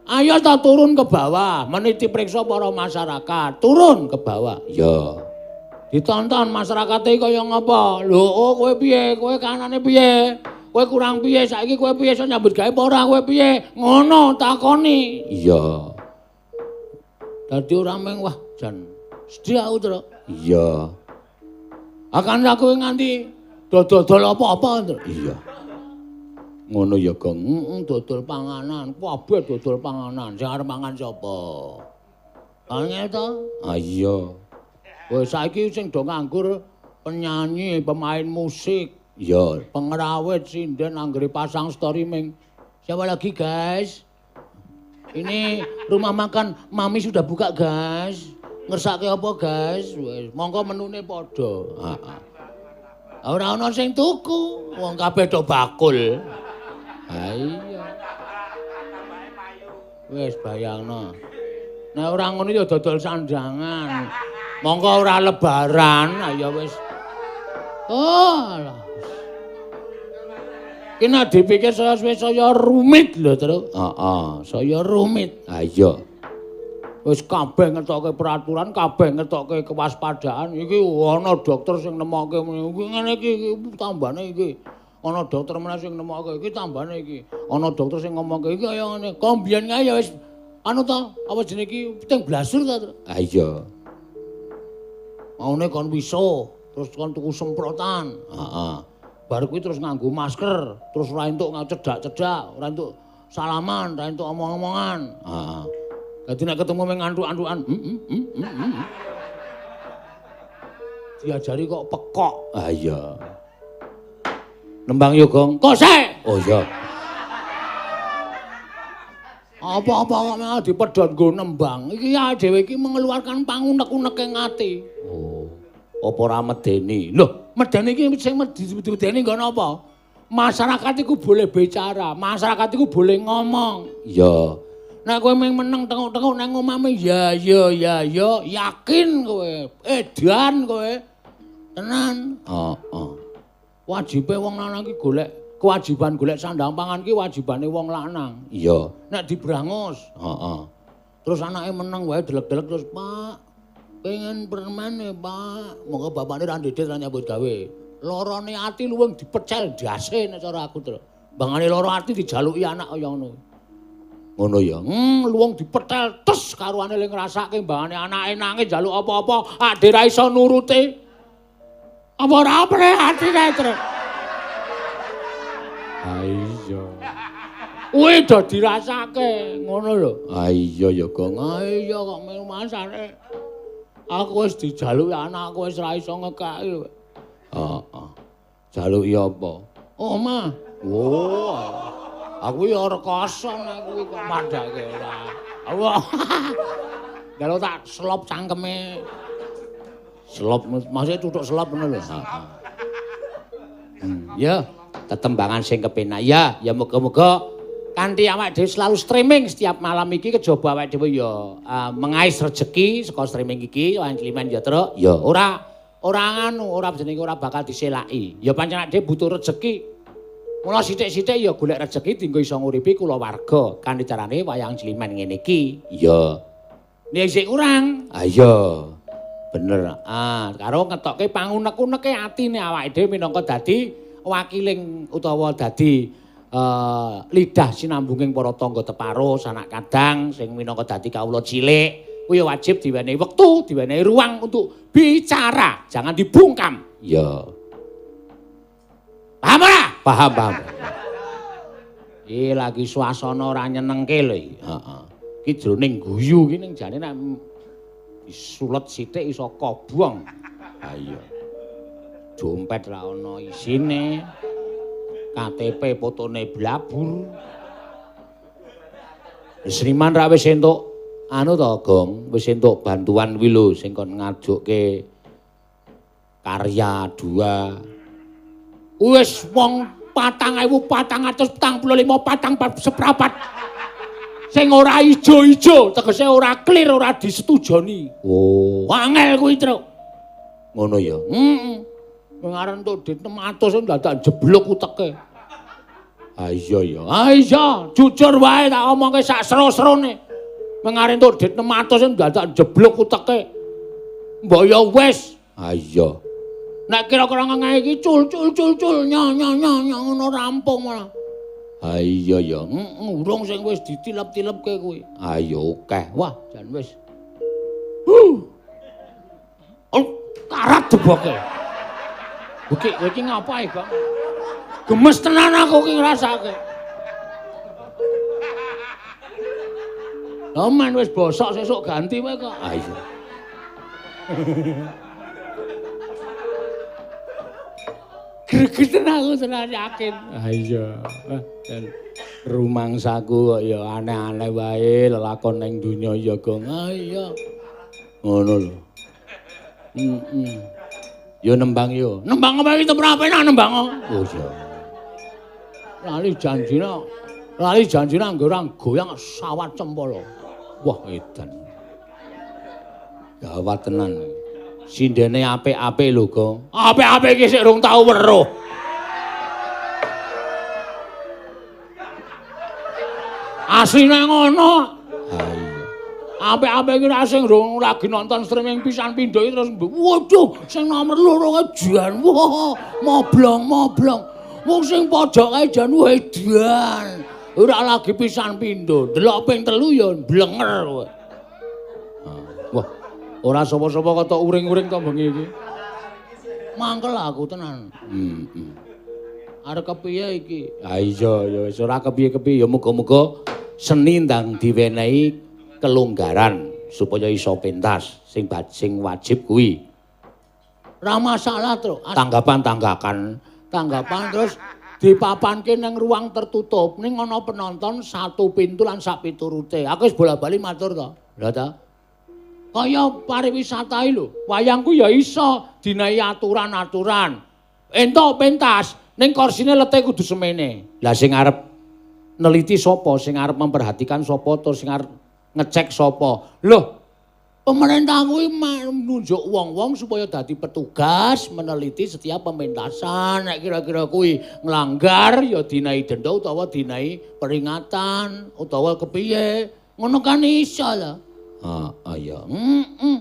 ayo ta turun ke bawah, meniti priksa para masyarakat, turun ke bawah. Iya. Ditonton masyarakate kaya ngapa? Lho, oh kowe piye? Kowe kanane piye? Kowe kurang piye? Saiki kowe piye iso nyambut gawe apa ora? Kowe piye? Ngono takoni. Iya. Dadi ora mung wah jan sedih aku, Truk. Iya. Akan aku nganti dodol apa-apa, Truk. Iya. Ngono ya, Gong. Heeh, dodol panganan, kabeh dodol panganan. Sing arep mangan sapa? Angel to? Ha iya. Wis saiki sing do nganggur penyanyi, pemain musik, iya, pengrawit, sinden anggere pasang story ming. Siapa lagi, guys? Ini rumah makan Mami sudah buka, guys. Ngersake apa, guys? Wis, monggo menune padha. Heeh. Ora ana sing tuku, wong kabeh do bakul. Ha iya. Wis bayangno. Nek ora ngono ya dodol sandangan. Monggo ora lebaran, ya wis. Oh, alah. Ki nek dipikir saya suwe saya rumit lho, Truk. Heeh, saya rumit. Ha iya. Wis kabeh ngetokke peraturan, kabeh ngetokke kewaspadaan. Iki ana dokter sing nemokke iki ngene iki tambane iki. Ana dokter meneh sing nemokke iki tambane iki. Ana dokter sing ngomongke iki kaya ngene. Kok mbiyen kae ya wis anu to, apa jenenge iki piting blasur to, Truk. Ha iya. Maune kon wiso, terus kon tuku semprotan. Heeh. Bar kuwi terus nganggo masker, terus ora entuk cedak-cedak, ora entuk salaman, ora entuk omong-omongan. Heeh. Dadi nek ketemu mung antuk-antukan, Diajari kok pekok. Ha iya. Nembang yo, Gong. Kok sik? Oh iya. Apa-apa kok malah dipedhot nggo nembang. Iki ya dhewe iki mengeluarkan pangunek-uneke ati. Oh. Apa ora medeni? Loh, medeni iki sing medeni nggo napa? Masyarakat iku boleh bicara, masyarakat iku boleh ngomong. Iya. Nek kowe mung meneng tengok-tengok nang omahmu ya ya ya ya yakin kowe, edan kowe. Tenan. Heeh. Wajibe wong lanang iki golek kewajiban golek sandang pangan ki wajibane wong lanang. Iya. Nek dibrangus, heeh. Terus anake meneng wae delek-delek terus, "Pak, pengen permen ya, Pak." Monggo bapakne ra ndedit ra nyambut gawe. Lorone ati luwung dipecel ndase nek cara aku, Truk. Bangane lara ati dijaluki anak kaya ngono. Ngono ya. Luwung dipetel tes karuane le ngrasake mbangane anake nangis njaluk apa-apa, ade ra iso nurute. Apa ora prihatine, Truk? Ha iya. Kuwi do dirasake, ngono lho. Ha iya ya, Gong. Ha iya kok masane. Aku wis dijaluki anakku wis ra iso ngekaki. Heeh. Jaluki apa? Omah. Wah. Aku ya rekoso nek kuwi kok padhake ora. Allah. Kalau tak selop cangkeme. Selop maksudnya tutuk selop ngono lho. Heeh. Ya, tetembangan sing kepenak. Ya, ya muga-muga kanthi awake dhewe selalu streaming setiap malam iki kejaba awake dhewe ya mengais rejeki saka streaming iki wayang Climen ya, Truk. Ya ora ora anu, ora jenenge ora bakal diselaki. Ya pancen awake dhewe butuh rejeki. Mula sithik-sithik ya golek rejeki dienggo iso nguripi kulawarga kanthi carane wayang Climen ngene iki. Iya. Nek isih kurang. Ha iya. Bener. Ah, karo ngetokke pangunek-uneke atine awake dhewe minangka dadi wakiling utawa dadi lidah sinambunging para tangga teparo sanak kadang sing minangka dadi kawula cilik. Kuwi wajib diwenehi wektu, diwenehi ruang untuk bicara, jangan dibungkam. Iya. Paham ora? Paham, paham. Iki lagi suasana ora nyenengke lho iki. Heeh. Iki jroning guyu iki ning jane nek disulet sithik iso kobong. Ha iya. Dompet ra ana isine. KTP fotone blabur. Seniman ra wis entuk anu to, Gong, wis entuk bantuan kuwi lho sing kon ngajukke karya 2. Wis wong 4.445 patang seprapat sing ora ijo-ijo, tegese ora clear, ora disetujoni. Oh, angel kuwi, Truk. Ngono ya. Heeh. Wong arep entuk duit 600 dadak jeblok uteke. Ha iya ya. Ha iya, jujur wae tak omongke sak sero-serone. Wong arep entuk duit 600 dadak jeblok uteke. Mbok ya wis. Ha iya. Nek kira-kira ngene iki cul cul cul cul nyo nyo nyo ngono rampung malah. Ha iya ya, heeh, urung sing wis ditilep-tilepke kuwi. Ha iya akeh. Wah, jan wis. Oh, karat deboke. Iki kowe iki ngapae, Bang? Gemes tenan aku ki ngrasake. Lah men wis bosok sesuk ganti wae kok. Ha iya. Gregeten aku tenan yakin. Ha iya. Rumangsaku kok ya aneh-aneh wae lelakon ning donya ya, Gong. Ah iya. Ngono lho. Heeh. Yo nembang yo. Nembang apa iki ora penak nembang. Oh iya. Lali janjine. Lali janjine anggo ora goyang sawat cempolo. Wah edan. Gawat tenan. Sindene apik-apik lho, Gong. Apik-apik iki sik rung tau weruh. Asline ngono. Ha iya. Apik-apik iki nek sing rung lagi nonton streaming pisan pindho iki terus waduh sing nomor 2 kae jan wah moblong-moblong. Wong sing pojok kae jan edan. Ora lagi pisan pindho. Delok ping 3 ya blenger kowe. Wah, ora sapa-sapa kok tok uring-uring to bengi iki. Mangkel aku tenan. Heeh. Arep kepiye iki? Ha iya ya wis ora kepiye-kepiye ya muga-muga seni ndang diwenehi kelonggaran supaya iso pentas sing wajib kuwi. Ora masalah, Truk. Tanggapan terus dipapanke nang ruang tertutup ning ana penonton satu pintu lan sak piturute. Aku wis bola-bali matur to. Lha ta. Kaya pariwisata iki lho, wayangku ya iso dinehi aturan-aturan. Entuk pentas ning korsine lete kudu semene. Lah sing arep neliti sapa, sing arep memperhatikan sapa, terus sing arep ngecek sapa. Loh, pemerintah kuwi nunjuk wong-wong supaya dadi petugas meneliti setiap pementasan. Nek kira-kira kuwi nglanggar ya dinehi denda utawa dinehi peringatan utawa kepiye. Ngono kan iso lho. Ah iya. Heeh.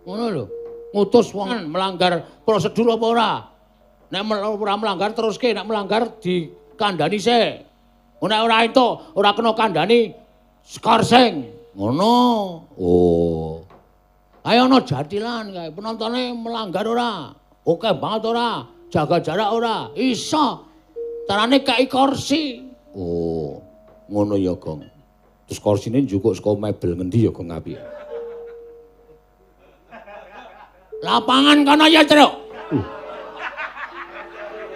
Ngono lho. Ngutus wong melanggar prosedur apa ora? Nek ora melanggar teruske, nek melanggar dikandani sik. Nek ora entuk, ora kena kandhani skorsing. Ngono. Oh. Ayo ana jatilan kae, penontone melanggar ora? Oke banget ora? Jaga jarak ora? Iso. Carane kei kursi. Oh. Ngono ya, Gong. Terus kursine njukuk saka mebel ngendi ya, Gong apik? Lapangan kono ya, Truk.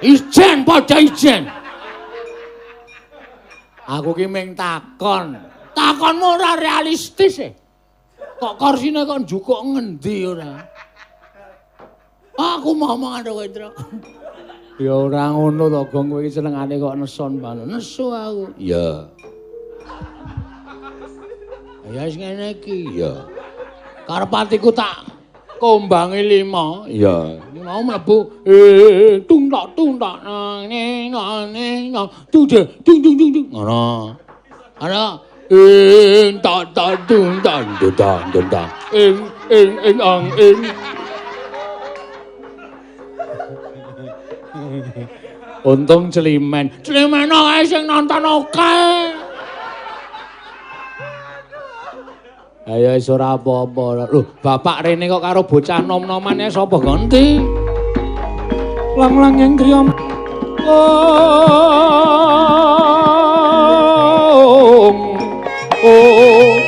Ijen padha ijen. Aku ki mung takon. Takonmu ora realistis e. Kok kursine kok njukuk ngendi ora? Aku ngomong karo kowe, Truk. Ya ora ngono to, Gong, kowe iki senengane kok neson banget. Nesu aku. Iya. Ya wis ngene iki. Iya. Karep atiku tak kombangi 5. Iya. Mau mlebu tung tak nang ne nang ne nang tung dung dung dung dung. Ngono. Ana ing tak tak tung tak dung dung tak. Ing ing ing ang ing. Untung celimen. Celimen ae sing nonton oke. Ayo wis ora apa-apa. Lho, bapak rene kok karo bocah nom-nomane sapa ganti? Lang-lang ing griya. Oh. Oh.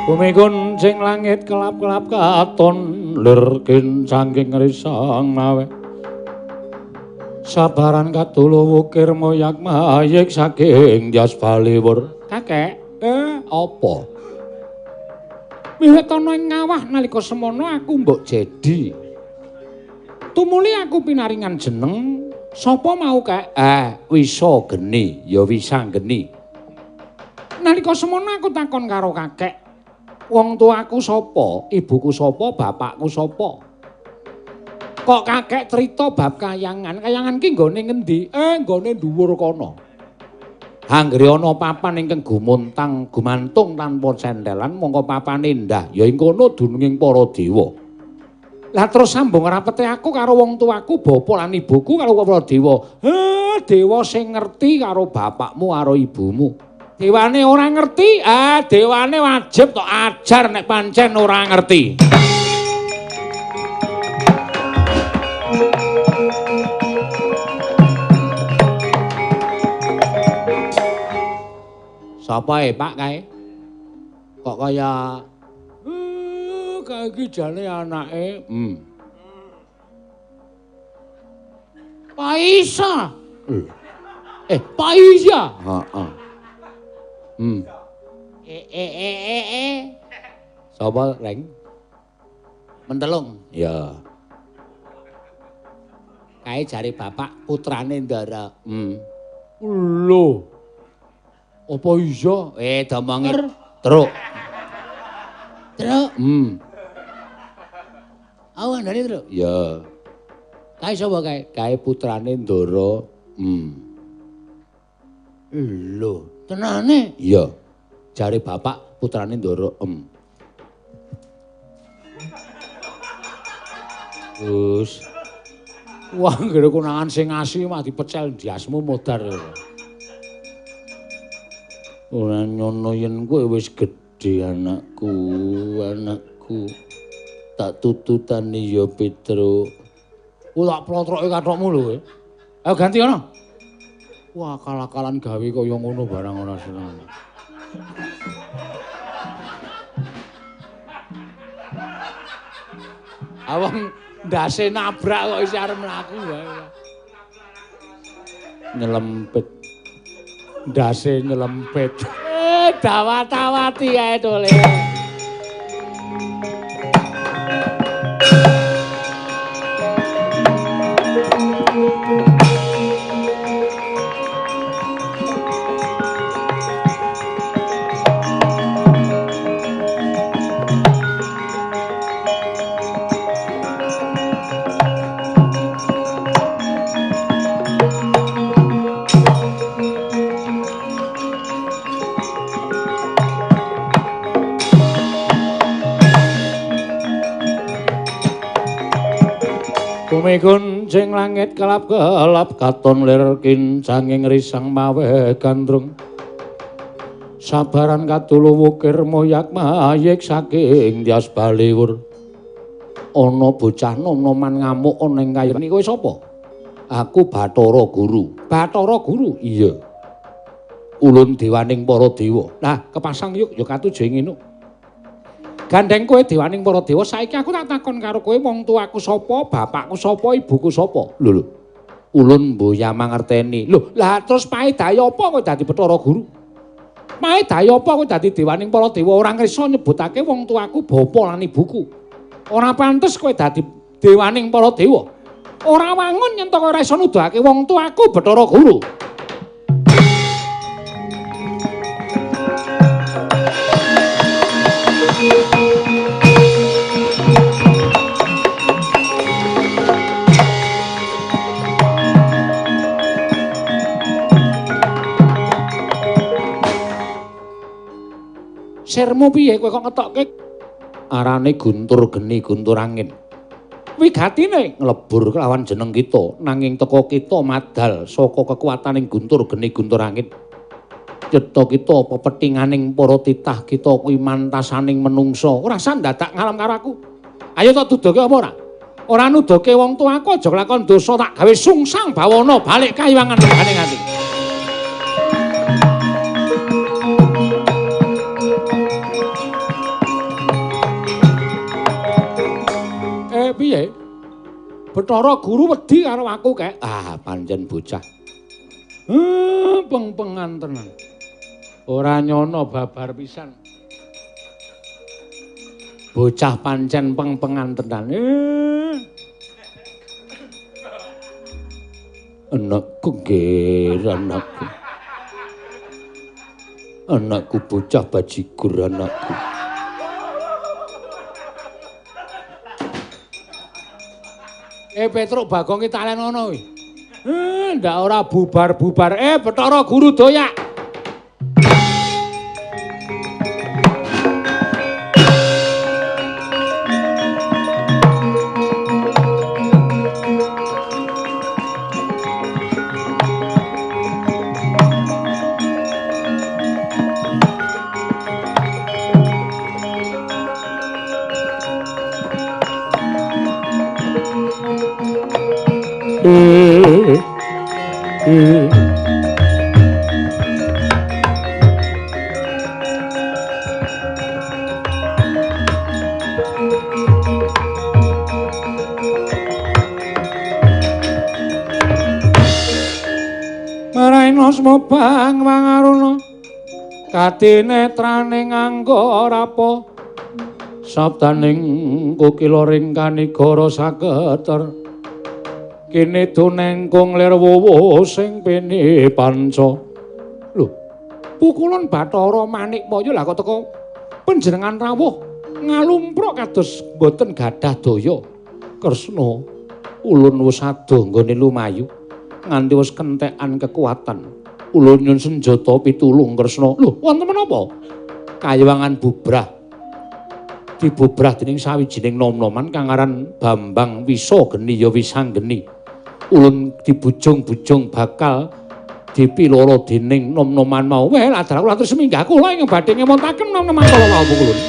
Bumi kuncing langit kelap-kelap katon lir kincangking risang mawe. Sabaran katulu wukir moyak mayik saking jas baliwur. Kakek, apa? Wiwit ana ing ngawah nalika semono aku mbok jedi. Tumuli aku pinaringan jeneng sapa mau kek? Wisa geni, ya wisa geni. Nalika semono aku takon karo kakek. Wong tuaku sapa, ibuku sapa, bapakku sapa? Kok kakek crita bab kayangan? Kayangan ki nggone ngendi? Nggone dhuwur kono. Anggere ana papan ingkang gumuntang gumantung tanpa cendelan mongko papane endah ya ing kono dununging para dewa. Lah terus sambung rapete aku karo wong tuaku, bapa lan ibuku karo para dewa. Heh, dewa sing ngerti karo bapakmu karo ibumu. Dewane ora ngerti, ah dewane wajib tok ajar nek pancen ora ngerti. Sapa e Pak kae? Kok kaya kae iki jane anake. Paisa. Paisa. Heeh. Sapa, Reng? Mentelung. Ya. Kae jare bapak putrane Ndara. Lho. Apa iya? Domongi Truk. Truk. Aku ngandani Truk. Ya. Kae sapa kae? Kae putrane Ndara. Lho, tenane? Iya. Jare bapak putrane Ndara. Terus wah, nggere konangan sing ngasih mah dipecel ndiasmu modar. Ora nyono yen kowe wis gedhe anakku, anakku. Tak tututane ya Petruk. Ku tak plotroke kathokmu lho kowe. Ayo ganti ana. Wah, akal-akalan gawe kaya ngono barang ora seneng. Awang ndase nabrak kok isih arep mlaku wae. Nyelempit. Ndase nyelempit. Dawat-dawati ae tole. Bumi kuncing langit kelap-kelap katon lir kincanging risang mawe gandrung. Sabaran katulu wukir moyak mayik saking Tyas Baliwur. Ana bocah nom-noman ngamuk ana ing kayu. Kowe sapa? Aku Bathara Guru. Bathara Guru? Iya. Ulun dewaning para dewa. Nah, kepasang yuk ya katuju ing inuk. Gandeng kowe dewaning para dewa, saiki aku tak takon karo kowe wong tuaku sapa, bapakku sapa, ibuku sapa. Lho lho. Ulun mboya mangerteni. Lho, lah terus paedaya apa kowe dadi Bathara Guru? Paedaya apa kowe dadi dewaning para dewa ora ngrisa nyebutake wong tuaku bapa lan ibuku. Ora pantes kowe dadi dewaning para dewa. Ora wangun yen to kowe ora iso nuduhake wong tuaku Bathara Guru. Sirmu piye kowe kok ngetokke? Arane guntur geni guntur angin. Wigatine nglebur kelawan jeneng kita, nanging teka kita madal saka kekuataning guntur geni guntur angin. Cetha kita pepethinganing para titah kita kuwi mantasaning menungsa. Ora usah dadak ngalem karo aku. Ayo tak dudoke apa ora? Ora nuduhke wong tuaku aja kelakon dosa tak gawe sungsang bawana balik kayiwangan regane nganti. Piye? Bathara Guru wedi karo aku kek. Ah, pancen bocah. Peng-pengan tenan. Ora nyono babar pisan. Bocah pancen peng-pengan tenan. Anakku nggih, anakku. Anakku bocah bajigur anakku. Petruk Bagong ki talen ngono kuwi. Ndak ora bubar-bubar. Bathara Guru doyak. Maraina smobang wangaruna katinetrane nganggo rapa sabdaning kukila ring kanigara saketer kene donengkung lir wowo sing pene panca. Lho, pukulan Bathara Manikmaya lah kok teko panjenengan rawuh ngalumpruk kados mboten gadah daya. Kresna, ulun wis adoh nggone lumayu nganti wis kentekan kekuatan. Ulun nyun senjata pitulung Kresna. Lho, wonten menapa? Kayiwangan bubrah. Dibubrah dening sawijining nom-noman kang aran Bambang Wisageni ya Wisanggeni. Ulun dibujung-bujung bakal dipiloro dening nom-noman mau. Weh, ladar kula terus minggah kula ing badhe ngemontaken nom-noman kala wau pukulun.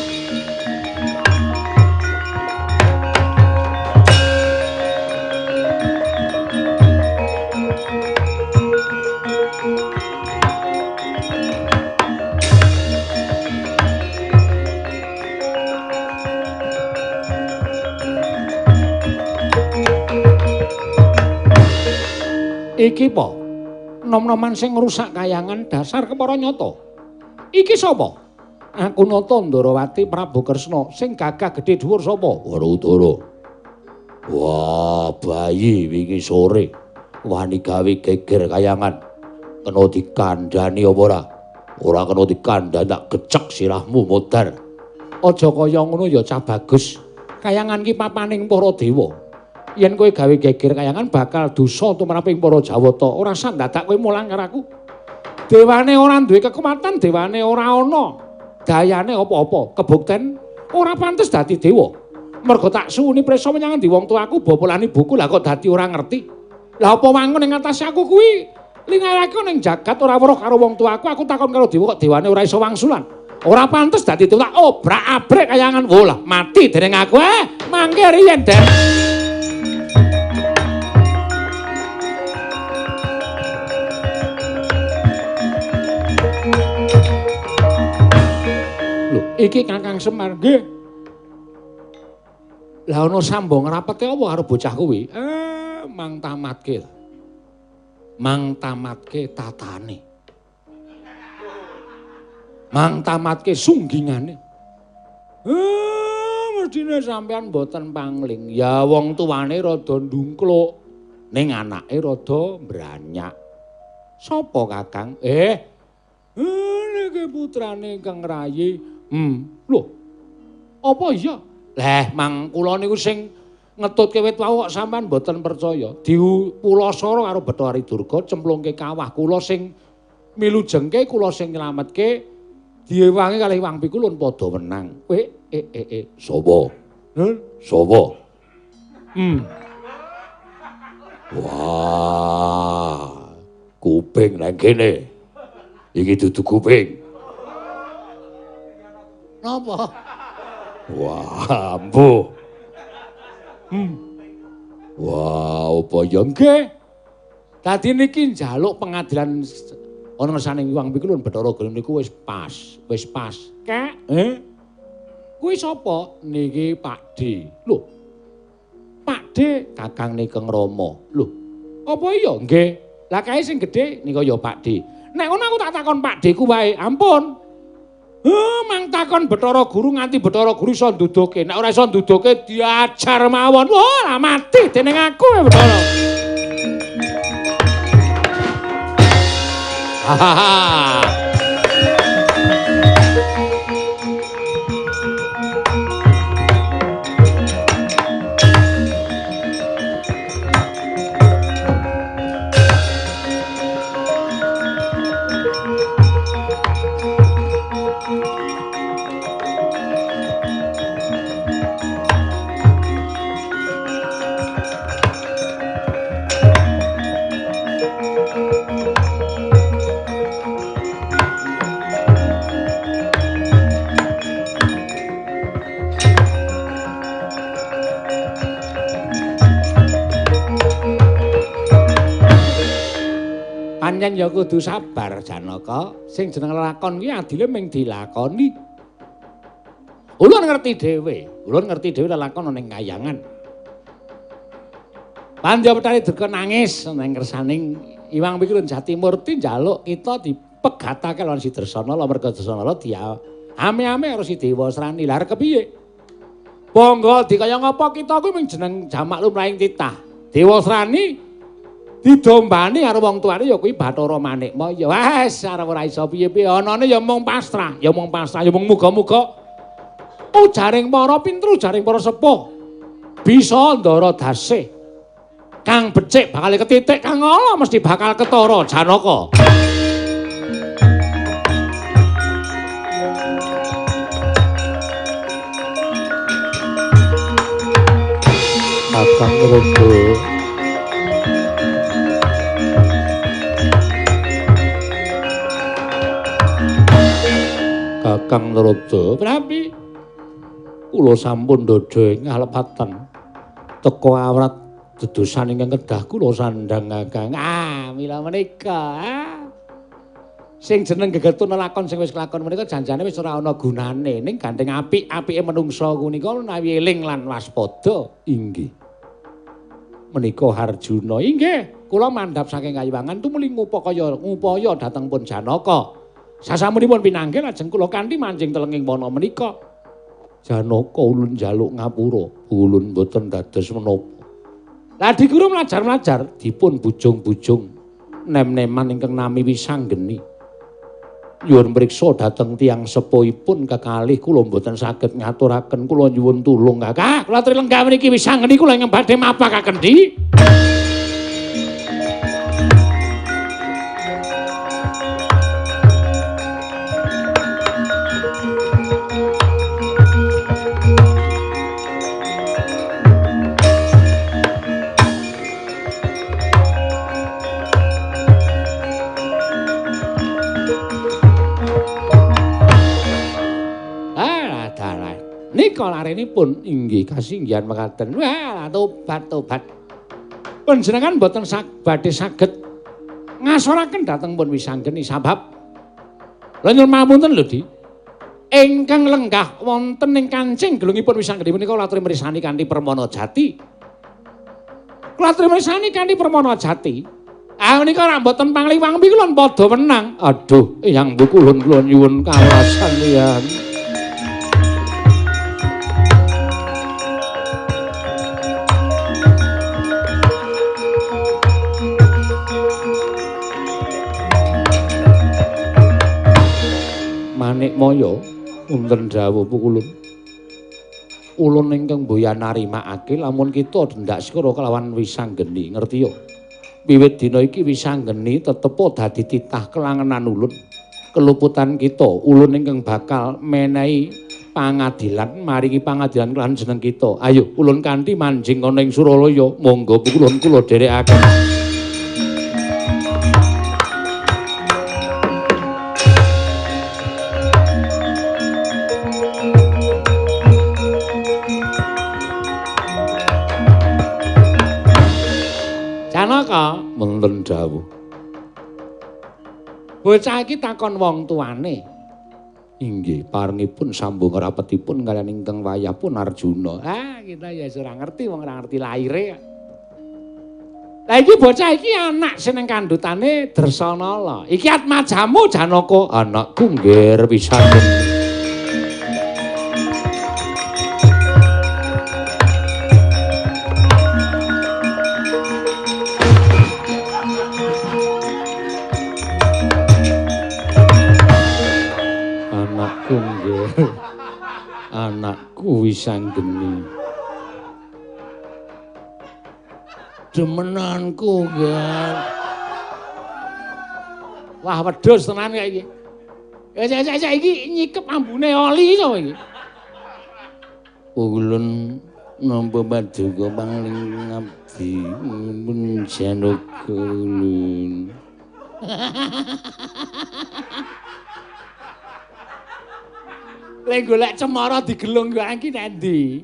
Iki po nom-noman sing ngrusak kayangan dasar kepara nyata. Iki sapa? Aku nata Ndarawati Prabu Kresna sing gagah gedhe dhuwur sapa? Werudara. Wah, bayi wingi sore wani gawe geger kayangan. Kena dikandhani apa ora? Ora kena dikandhani tak gecek sirahmu modar. Aja kaya ngono ya cah bagus. Kayangan ki papaning para dewa. Yen kowe gawe geger kayangan bakal dosa tumraping para Jawata. Ora usah dadak kowe mulang karo aku. Dewane ora duwe kekuatan, dewane ora ana dayane apa-apa. Kebukten ora pantes dadi dewa. Mergo tak suwuni prisa menyang endi wong tuaku bapa lan ibuku lah kok dadi ora ngerti. Lah apa wangun ing atase aku kuwi lingarake ning jagat ora weruh karo wong tuaku, aku takon karo dewa kok dewane ora iso wangsulan. Ora pantes dadi dewa, tak obrak-abrik kayangan. Wo lah mati dening aku. Mangke riyen, Den. Iki Kakang Semar nggih. Lah ana sambung rapete apa karo bocah kuwi? Mang tamatke. Mang tamatke tatane. Mang tamatke sunggingane. Mestine sampean mboten pangling. Ya wong tuane rada ndungkluk, ning anake rada mbranyak. Sapa Kakang? Niki putrane Kang Rayi. Lho. Apa iya? Leh, mang kula niku sing ngetutke wit wau kok sampean mboten percaya. Dipulasara karo Bathari Durga cemplungke kawah kula sing milujengke, kula sing nyelametke, diewangi kalih Wang Pikulun padha wenang. Sapa? Sapa? Wah, kuping nang kene. Iki dudu kuping. Napa? Wah, ampuh. Wah, apa ya nggih? Dadi niki njaluk pengadilan ana ngersane Hyang Pikulun Bathara Guru niku wis pas, wis pas. Kek, Kuwi sapa? Niki Pak D. Lho. Pak D kakang Nikeng Rama. Lho, apa iya? Nggih. Lah kae sing gedhe nika ya Pak D. Nek ngono aku tak takon Pak D ku wae. Ampun. Mang takon Bathara Guru nganti Bathara Guru iso nduduhke. Nek ora iso nduduhke diajar mawon. Wah, lah mati dening aku Bathara. Hahaha. Pancen ya kudu sabar Janaka. Sing jeneng lakon kuwi adile mung dilakoni. Ulun ngerti dhewe, ulun ngerti dhewe lelakon ana ing kayangan. Pandya Petani Durga nangis nang kersaning Iwang Pikulun Jatimurti njaluk kita dipegatake lawan si Dresanala merga Dresanala dia ame-ame karo si Dewasrani. Lah kepiye? Bangga dikaya ngapa kita kuwi mung jeneng jamak lumrahing titah. Dewasrani didombani karo wong tuane ya kuwi Bathara Manikmaya. Wes arep ora iso piye-piye anane ya mung pasrah, ya mung pasrah, ya mung muga-muga ujaring para pinter, ujaring para sepuh bisa ndara dasih. Kang becik bakal ketitik, kang ala mesti bakal ketara Janaka. Kakang Rada. Kakang Rada, prapi? Kula sampun ndodha ing ngalepatan teka awrat dedosan ingkang kedah kula sandhang Kakang. Ah, mila menika. Ah. Sing jeneng gegetun lelakon sing wis kelakon menika janjane wis ora ana gunane, ning gandeng apik-apike menungsa punika menawi eling lan waspada. Inggih. Menika Harjuna. Inggih, kula mandhap saking Kayiwangan tumuli ngupaya ngupaya dhateng pun Janaka. Sasampunipun pinanggih lajeng kula kanthi manjing telenging wana menika. Janaka ulun njaluk ngapura, ulun boten dados menapa. Lah diguru mlajar-mlajar dipun bujung-bujung nem-neman ingkang nami Wisanggeni. Nyuwun mriksa dhateng tiyang sepuhipun kekalih kula mboten saged ngaturaken, kula nyuwun tulung Kakak. Kula aturi lenggah mriki Wisanggeni kula ingkang badhe mapakaken di. Nika larenipun inggih kasinggihan mekaten. Wah, tobat-tobat. Panjenengan mboten badhe saged ngasoraken dhateng pun Wisanggeni sabab nyuwun pamunten lho Di. Ingkang lenggah wonten ing kancing gelungipun Wisanggeni menika kula aturi mrisani kanthi permana jati. Kula aturi mrisani kanthi permana jati. Ah menika ora mboten pangliwang kula padha wenang. Aduh, eyang bukulun kula nyuwun kawelasan eyang. Manikmaya wonten dawuh pukulun. Ulun ingkang boya narimakake lamun kita dhendak sekara kelawan Wisanggeni, ngerti ya? Wiwit dina iki Wisanggeni tetepa dadi titah kelangenan ulun. Keluputan kita ulun ingkang bakal menehi pangadilan, maringi pangadilan kelawan jeneng kita. Ayo ulun kanthi manjing ana ing Suralaya, monggo pukulun kula dherekaken. Janaka wonten dawuh. Bocah iki takon wong tuane. Inggih, parengipun sambung rapetipun kaliyan ingkang wayah pun Arjuna. Ah, kita ya ora ngerti wong ora ngerti laire. Lah iki bocah iki anak sing nang kandhutane Dresanala. Iki atmajamu Janaka, anakku nggih pisan. Anakku Wisanggeni. Demenanku, Gan. Wah, wedhus tenan kaya iki. Ya iki nyikep ambune oli sapa iki? Ulun nampa paduka pangling ngabdi pun Janaka ulun. Lek golek cemara digelung kok iki nek ndi?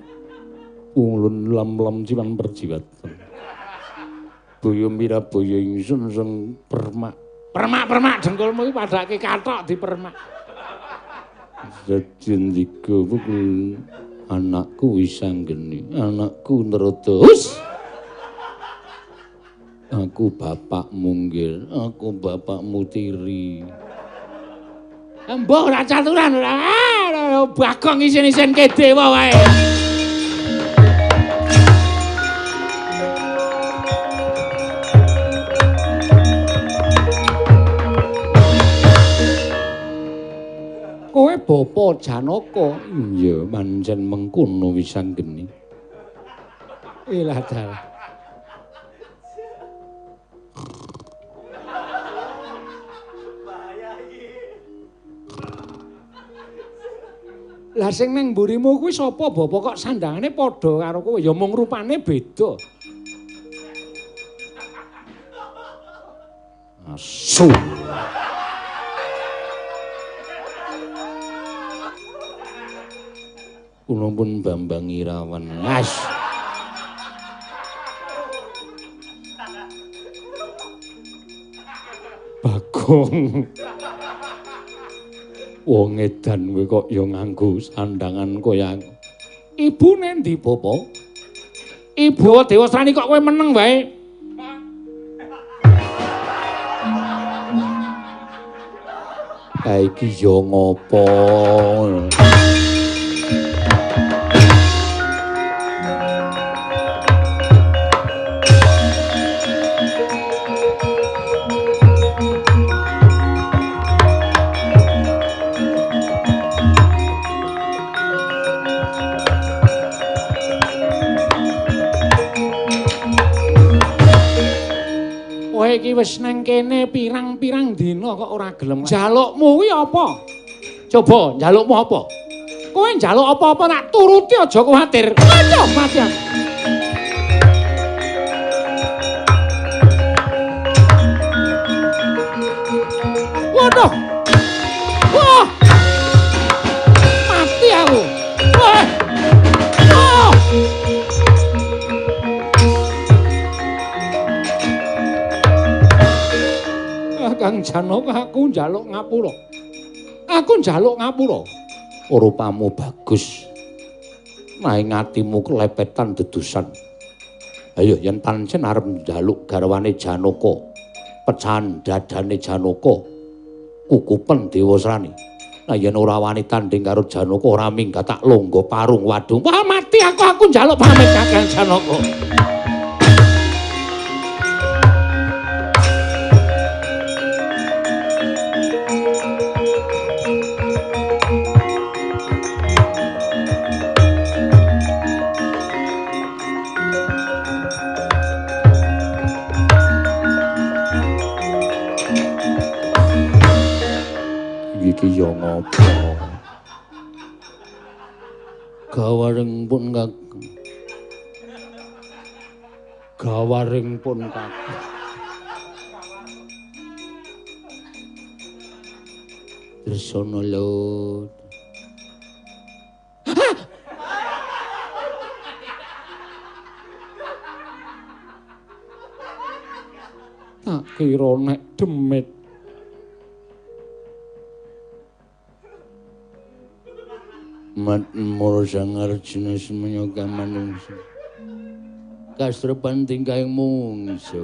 Ulun lam-lam jiwan perjiwatan. Boyo mirabaya ingsun sing permak Permak-permak dengkulmu iki padake kathok dipermak. Dadi ndika pukul anakku Wisanggeni, anakku Narada. Hus. Aku bapakmu nggih, aku bapakmu tiri. Mbah ora caturan ora. Bagong isin-isin ke dewa wae. Kowe bapa Janaka? Iya, pancen mengkono Wisanggeni. Ilah dalah. Lah sing nang mburimu kuwi sapa bapa kok sandangane padha karo kowe? Ya mung rupane beda. Asu. Kula pun Bambang Irawan. As. Bagong. Wong edan kowe kok ya nganggo sandangan kaya aku. Ibune ndi, Bapa? Ibu Dewasrani kok kowe meneng wae? Ha iki ya ngopo? Iki wis nang kene pirang-pirang dina kok ora gelem. Njalukmu kuwi apa? Coba njalukmu apa? Kowe njaluk apa-apa nak turuti aja kuwatir. Aduh, mati aku. Waduh. Wah. Mati aku. Wah. Oh. Kang Janaka, aku njaluk ngapura. Aku njaluk ngapura. Rupamu bagus. Naing atimu kelepetan dedusan. Ayo yen pancen arep njaluk garwane Janaka, pecahan dadane Janaka, kukupen Dewasrani. Nah yen ora wani tanding karo Janaka ora minggat tak longgo parung wadung. Wah mati aku njaluk pamit Kakang Janaka. Iki ya ngopo? Gawaring pun kakang. Gawaring pun kakang. Tresana lut. Tak kira nek demit. Mat moro sang Arjuna semenyo kamanungsa. Kasrepan tingkahing mungsu.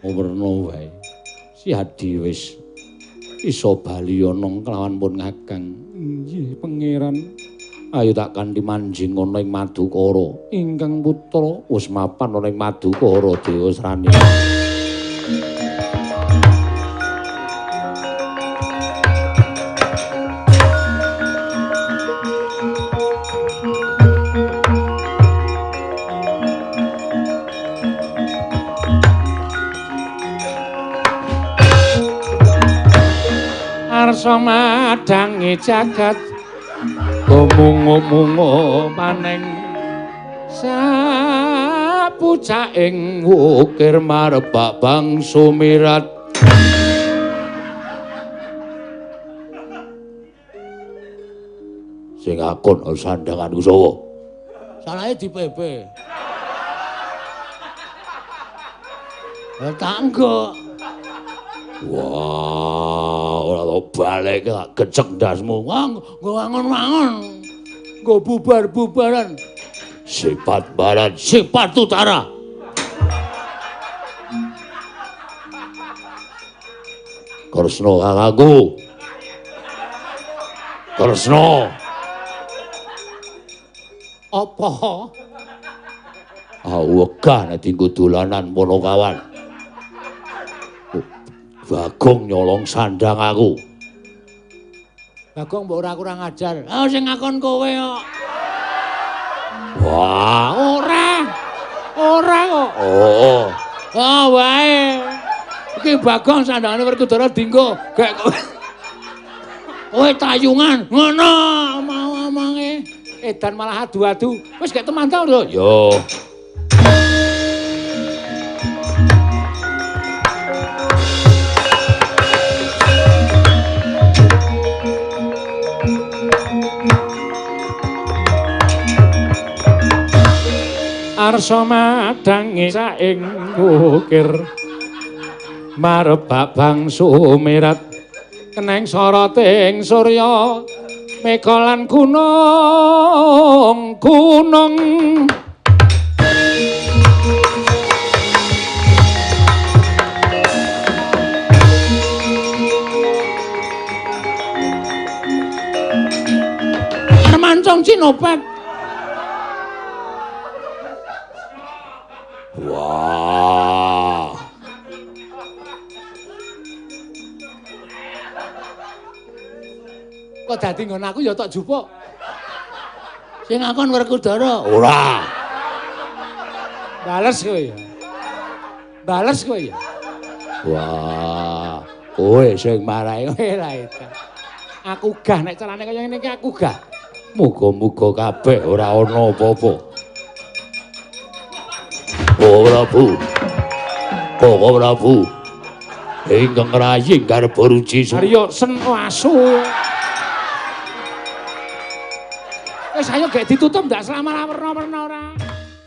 Werna wae. Si Adi wis iso bali ana kelawan pun Kakang. Nggih, Pangeran. Ayo tak kanthi manjing ana ing Madukara. Ingkang putra wis mapan ana ing Madukara Dewasrani. Arsa madangi jagat gumungu-mungu maning sapucaking wukir marbak bangsu mirat. Sing akon sandanganku sapa? Salahe dipepe. Lah tak nggo. Wah, ora tau balik tak gecek ndasmu. Wah, nggo wangun-wangun. Nggo bubar-bubaran. Sifat barat, sifat utara. Kresna kakangku. Kresna. Apa? Ah, wegah nek dienggo dolanan Ponokawan. Bagong nyolong sandang aku. Bagong mbok ora kurang ajar. Ah, sing ngakon kowe kok. Wah, ora. Ora kok. Oh. Ah, wae. Iki Bagong sandangane Werkudara dienggo gek kowe. Kowe tayungan ngono mau omonge. Edan malah adu-adu. Wis gek teman ta lho. Yo. Arsa madange saing ukir marebak bangsu mirat keneng soroting surya mega lan gunung gunung. Armancong Cinopet. Wah. Kok dadi nggon aku ya tok jupuk. Sing ngakon Werkudara? Ora. Bales kowe ya. Bales kowe ya. Wah, kowe sing marahi kowe lah itu. Aku gah nek carane kaya ngene iki aku gah. Muga-muga kabeh ora ana apa-apa. Oh Prabu. Oh Prabu. Ingkang rayi garba ruci. Arya sen asu. Wis ayo gek ditutup ndak selama werna-werna ora.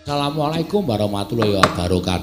Assalamualaikum warahmatullahi wabarakatuh.